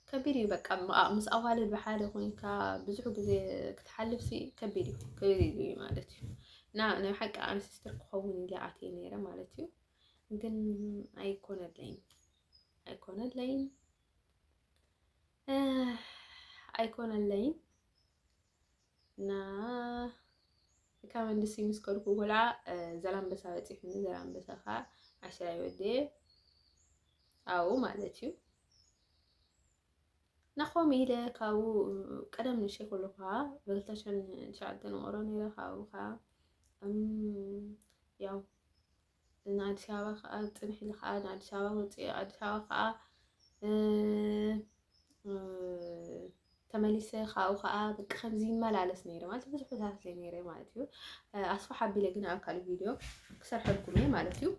ከቢድ እዩ። በቃ ም-፣ ምስ ኣዋልድ ብሓደ ኮይንካ ብዙሕ ግዜ ክትሓልፍ ሲ ከቢድ እዩ፣ ከቢድ እዩ ማለት እዩ። እና ናይ ሓቂ ኣነ ሲስተር ክኸውን ኢለ ኣትየ ነይረ ማለት እዩ። ግን ኣይኮነለይን፣ ኣይኮነለይን፣ እ፣ ኣይኮነለይን። እና ካብ መንድሲ ምስ ከድኩ ቆልዓ፣ እ፣ ዘላንበሳ በጺሑኒ። ዘላንበሳ ኸዓ ዓሽራይ ወዲኤ ኣብኡ ማለት እዩ። ናኾም ኢለ ካብኡ ቀደም ንእሽተይ ከለኹ ኸዓ ብክልተ ሽሕን ትሽዓተን ውቕሮ ነይረ። ካብኡ ኸዓ፣ እም፣ ያው ንኣዲስ ኣበባ ኸዓ ጽንሕ ኢለ ኸዓ ንኣዲስ ኣበባ ወጺኤ፣ ኣዲስ ኣበባ ኸዓ እ፣ እ፣ ተመሊሰ ካብኡ ከዓ በቃ ከምዚ ይመላለስ ነይረ ማለት ብዙሕ ኩነታት ነይረ ማለት እዩ። እ፣ ኣስፋሕ ኣቢለ ግን ኣብ ካልእ ቪድዮ ክሰርሐልኩም እየ ማለት እዩ።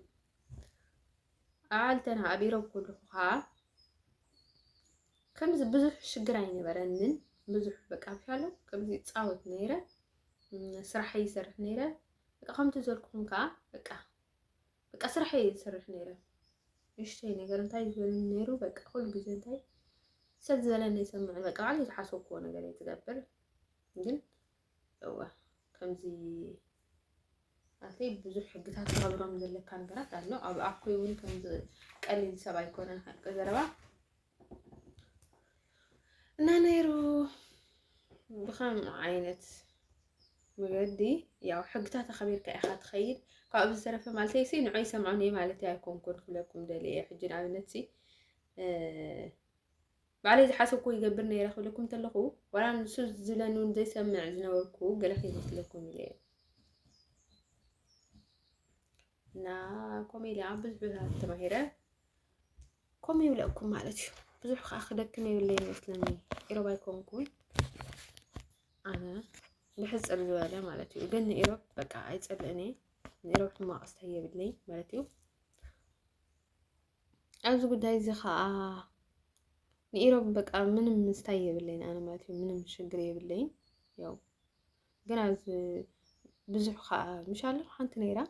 ኣብ ዓልተና ኣብ ኢሮብ ከለኹ ከዓ ከምዚ ብዙሕ ሽግር ኣይነበረንን። ብዙሕ በቃ ብሻሎ ከምዚ ይጻወት ነይረ፣ እም፣ ስራሕ ይሰርሕ ነይረ። በቃ ከምቲ ዘልኩኹም ከዓ በቃ በቃ ስራሕ እየ ዝሰርሕ ነይረ። ንእሽተይ ነገር እንታይ ዝበለኒ ነይሩ፣ በቃ ኩሉ ግዜ እንታይ ሰብ ዝበለኒ ኣይሰምዕን። በቃ ባዕለይ ዝሓሰብክዎ ነገር እየ ዝገብር። ግን እወ ከምዚ ኣተይ ብዙሕ ሕግታት ተኸብሮም ዘለካ ነገራት ኣሎ። ኣብ ኣኮይ እውን ከምዚ ቀሊል ሰብ ኣይኮነን ሓቂ ዘረባ እና ነይሩ። ብኸም ዓይነት መገዲ ያው ሕግታት ኣኸቢርካ ኢኻ ትኸይድ። ካብኡ ዝተረፈ ማለት ሲ ንዑ ይሰምዑኒ ማለት ኣይኮንኩን ክብለኩም ደልየ እየ። ሕጂ ንኣብነት ሲ እ፣ ባዕለይ ዝሓሰብኩ ይገብር ነይረ ክብለኩም እንተለኹ ዋላ ንሱ ዝብለኒ እውን ዘይሰምዕ ዝነበርኩ ገለ ከይመስለኩም ኢለ እየ። እና ከምኡ ኢለ ኣብ ብዙሕ ቦታ ተማሂረ ከምኡ ይብለኩም ማለት እዩ። ብዙሕ ከዓ ክደክም የብለይ ይመስለኒ። ኢሮብ ኣይኮንኩን ኣነ ብሕፅር ዝበለ ማለት እዩ። ግን ንኢሮብ በቃ ኣይፀልእን እየ። ንኢሮብ ሕማቕ ስታይ የብለይ ማለት እዩ። ኣብዚ ጉዳይ እዚ ከዓ ንኢሮብ በቃ ምንም ምስታይ የብለይን ኣነ ማለት እዩ። ምንም ሽግር የብለይን። ያው ግን ኣብዚ ብዙሕ ከዓ ምሽ ኣሎ ሓንቲ ነይራ።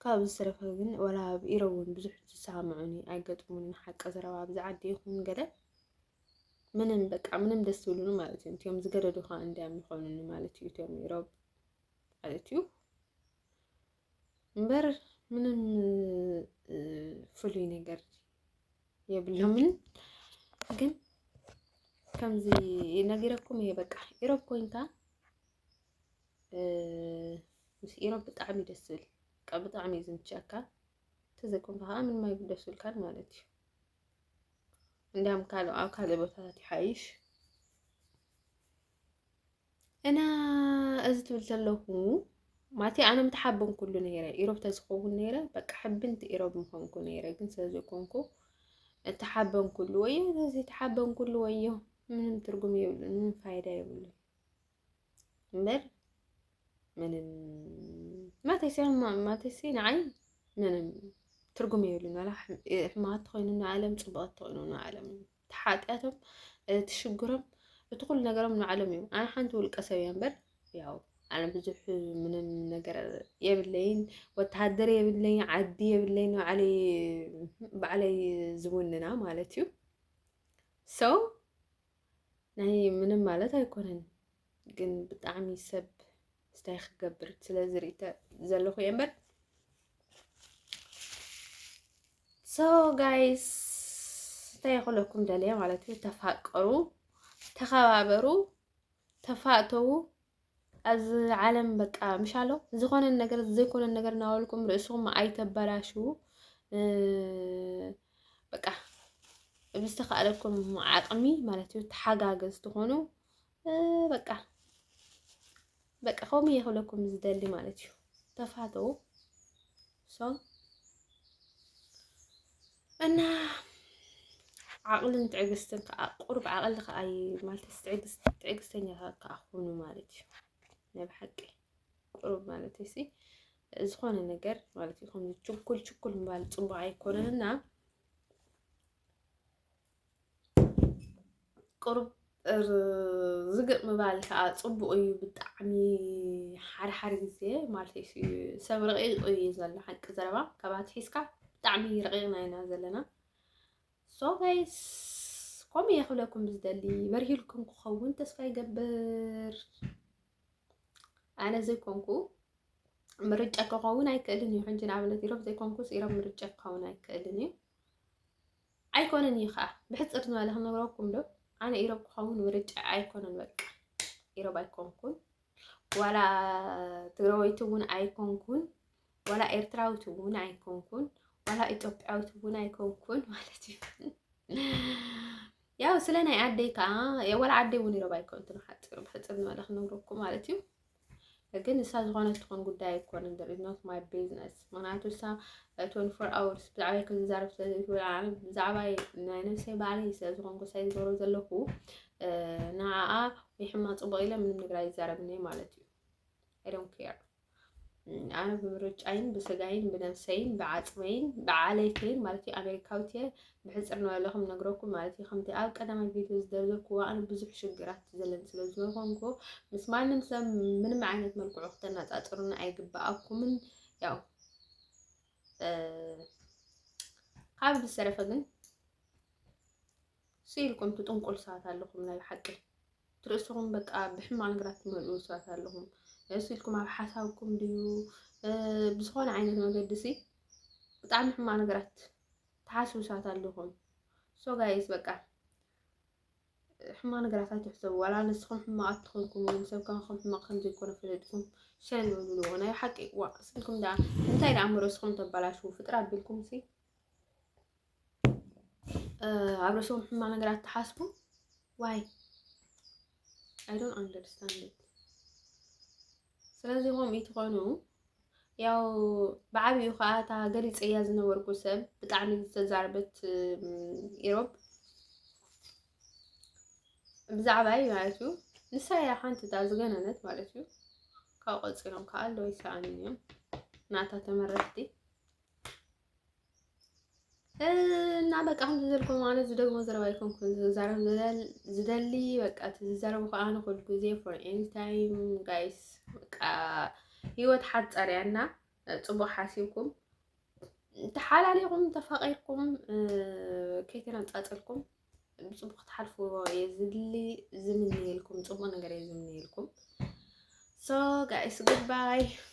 ካብ ዝተረፈ ግን ዋላ ኣብ ኢሮብ እውን ብዙሕ ዝሰማምዑኒ ኣይገጥሙንን። ሓቂ ዘረባ ኣብዚ ዓዲ ይኹን ገለ ምንም በቃ ምንም ደስ ዝብሉኒ ማለት እዩ። እቲኦም ዝገደዱ ከዓ እንዲያም ይኾኑኒ ማለት እዩ። እቲኦም ኢሮብ ማለት እዩ። እምበር ምንም፣ እ፣ ፍሉይ ነገር የብሎምን። ግን ከምዚ ነጊረኩም እየ፣ በቃ ኢሮብ ኮይንካ፣ እ፣ ምስ ኢሮብ ብጣዕሚ ደስ ዝብል፣ በቃ ብጣዕሚ እዩ ዝምችኣካ። እንተዘይኮንካ ከዓ ምንም ኣይደስ ዝብልካን ማለት እዩ። እንዲያም ካልእ፣ ኣብ ካልእ ቦታታት ይሓይሽ። እና እዚ ትብል ዘለኹ፣ ማለተይ ኣነ ምተሓበንኩሉ ነይረ፣ ኢሮብ ተዝኸውን ነይረ፣ በቃ ሕብንቲ ኢሮብ ምኾንኩ ነይረ። ግን ስለ ዘይኮንኩ፣ እተሓበንኩሉ ወዮ፣ ዘይተሓበንኩሉ ወዮ፣ ምንም ትርጉም የብሉን፣ ምንም ፋይዳ የብሉን። እምበር ምንም፣ ማለተይ ሲ፣ ማ-፣ ማለተይ ሲ ንዓይ ምንም ትርጉም የብሉን። ዋላ ሕም-፣ እ፣ ሕማቓት ተኾይኑ ንዓለም፣ ጽቡቓት ተኾይኑ ንዓለም። እቲ ሓጢኣቶም፣ እቲ ሽግሮም፣ እቲ ኩሉ ነገሮም ንዓለም እዩ። ኣነ ሓንቲ ውልቀ ሰብ እየ እምበር፣ ያው፣ ኣነ ብዙሕ ምንም ነገር የብለይን፣ ወተሃደር የብለይን፣ ዓዲ የብለይን፣ ባዕለይ፣ ባዕለይ ዝውንና ማለት እዩ። So፣ ናይ ምንም ማለት ኣይኮነን፣ ግን ብጣዕሚ ሰብ ስታይ ክገብር ስለ ዝርኢ ተ-፣ ዘለኹ እየ እምበር። So guys፣ እንታይ ክብለኩም ደልየ ማለት እዩ፣ ተፋቀሩ፣ ተኸባበሩ፣ ተፋተዉ። ኣብዚ ዓለም በቃ ምሽ ኣሎ፣ ዝኾነ ነገር ዘይኮነ ነገር እናበልኩም ርእስኹም ኣይተበላሽዉ። እ፣ በቃ ብዝተኻእለኩም ዓቕሚ ማለት እዩ፣ ተሓጋገዝ ትኾኑ። እ፣ በቃ፣ በቃ ከምኡ እየ ክብለኩም ዝደሊ ማለት እዩ። ተፋተዉ። So፣ እና ዓቕልን ትዕግስትን ከዓ፣ ቁሩብ ዓቕሊ ከዓ ይ-፣ ማለት ትዕግስ-፣ ትዕግስተኛታት ከዓ ኩኑ ማለት እዩ። ናይ ብሓቂ ቁሩብ ማለት እዩ ሲ፣ ዝኾነ ነገር ማለት እዩ፣ ከምዚ ችኩል ችኩል ምባል ጽቡቕ ኣይኮነን እና ቁሩብ ር-፣ ዝግእ ምባል ከዓ ጽቡቕ እዩ ብጣዕሚ። ሓደ ሓደ ግዜ ማለት እዩ ሲ፣ ሰብ ረቂቕ እዩ ዘሎ ሓቂ ዘረባ፣ ካብ ኣትሒዝካ ብጣዕሚ ረቂቕና ኢና ዘለና። So guys፣ ከምኡ እየ ክብለኩም ዝደሊ። በርሂልኩም ክኸውን ተስፋ ይገብር። ኣነ ዘይኮንኩ ምርጫ ክኸውን ኣይክእልን እዩ። ሕጂ ንኣብነት ኢሮብ ዘይኮንኩስ ኢሮብ ምርጫ ክኸውን ኣይክእልን እዩ። ኣይኮነን እዩ ከዓ። ብሕጽር ዝበለ ክነግረኩም ዶ? ኣነ ኢሮብ ክኸውን ምርጫ ኣይኮነን። በቃ ኢሮብ ኣይኮንኩን። ዋላ ትግራወይቲ እውን ኣይኮንኩን። ዋላ ኤርትራዊት እውን ኣይኮንኩን። ዋላ ኢትዮጵያዊት እውን ኣይኮንኩን ማለት እዩ። ያው ስለ ናይ ዓደይ ከዓ፣ የ-፣ ዋላ ዓደይ እውን ኢሮብ ኣይኮንትን። ሓፂር ብሕፅር ዝበለ ክነግረኩም ማለት እዩ። ግን እሳ ዝኾነ ትኾን ጉዳይ ኣይኮነን። There is not my business። ምክንያቱ እሳ twenty-four hours ብዛዕባይ ክዝዛረብ ስለዘይትብል፣ ኣነ ብዛዕባይ ናይ ነብሰይ ባዕለይ ስለ ዝኾንኩ ሳይ ዝገብሮ ዘለኹ፣ ንዓኣ ወይ ሕማቕ ጽቡቕ ኢለ ምንም ነገር ኣይዛረብን እየ ማለት እዩ። I don't care። ኣነ ብምርጫይን ብስጋይን ብነብሰይን ብዓጽመይን ብዓለይተይን ማለት እዩ ኣሜሪካዊት እየ። ብሕጽር ንበለኹም ነግረኩም ማለት እዩ። ከምቲ ኣብ ቀዳማይ ቪድዮ ዝደርዘኩዋ ኣነ ብዙሕ ሽግራት ዘለኒ ስለ ዝኾንኩ ምስ ማንም ሰብ ምንም ዓይነት መልክዑ ክተነጻጽሩኒ ኣይግብኣኩምን። ያው ካብ ብዝተረፈ ግን ስኢልኩም ትጥንቁል ሰባት ኣለኹም ናይ ሓቂ። ትርእስኹም በቃ ብሕማቕ ነገራት ትመልኡ ሰባት ኣለኹም። ስኢልኩም ኣብ ሓሳብኩም ድዩ ብዝኾነ ዓይነት መገዲ ሲ ብጣዕሚ ሕማቕ ነገራት ትሓስቡ ሰባት ኣለኹም። So guys በቃ ሕማቕ ነገራት ኣይትሕሰቡ። ዋላ ንስኹም ሕማቓት ትኾንኩም ወይ ሰብ ከማኹም ሕማቕ ከም ዘይኮነ ፈለጥኩም ሸለል በልዎ። ናይ ሓቂ ዋ ስኢልኩም ደኣ እንታይ ደኣ እሞ ርእስኹም ተባላሽዉ ፍጥር ኣቢልኩም ሲ ኣብ ርእስኹም ሕማቕ ነገራት ትሓስቡ። Why? I don't understand it። ስለዚ ከምኡ ትኾኑ ያው ብዓቢኡ ከዓ እታ ገሊፀያ ዝነበርኩ ሰብ ብጣዕሚ ዝተዛረበት ኢሮብ ብዛዕባይ ማለት እዩ። ንሳ እያ ሓንቲ እታ ዝገነነት ማለት እዩ። ካብ ቀፂሎም ከዓ ኣለዉ ይሰኣኑን እዮም ናታ ተመረሕቲ እና በቃ ከምዚ ዘልኩም ኣነ ዝደግሞ ዘረባ ኣይኮንኩን ዝዛረብ ዝደሊ በቃ እቲ ዝዛረቡ ከዓ ንኩሉ ግዜ for any time guys በቃ ህይወት ሓፀር እያ እና ፅቡቅ ሓሲብኩም ተሓላሊኹም ተፋቂርኩም ከይተነፃፀልኩም ብፅቡቅ ክትሓልፍዎ እየ ዝድሊ ዝምንየልኩም ፅቡቅ ነገር እየ ዝምንየልኩም። So guys goodbye።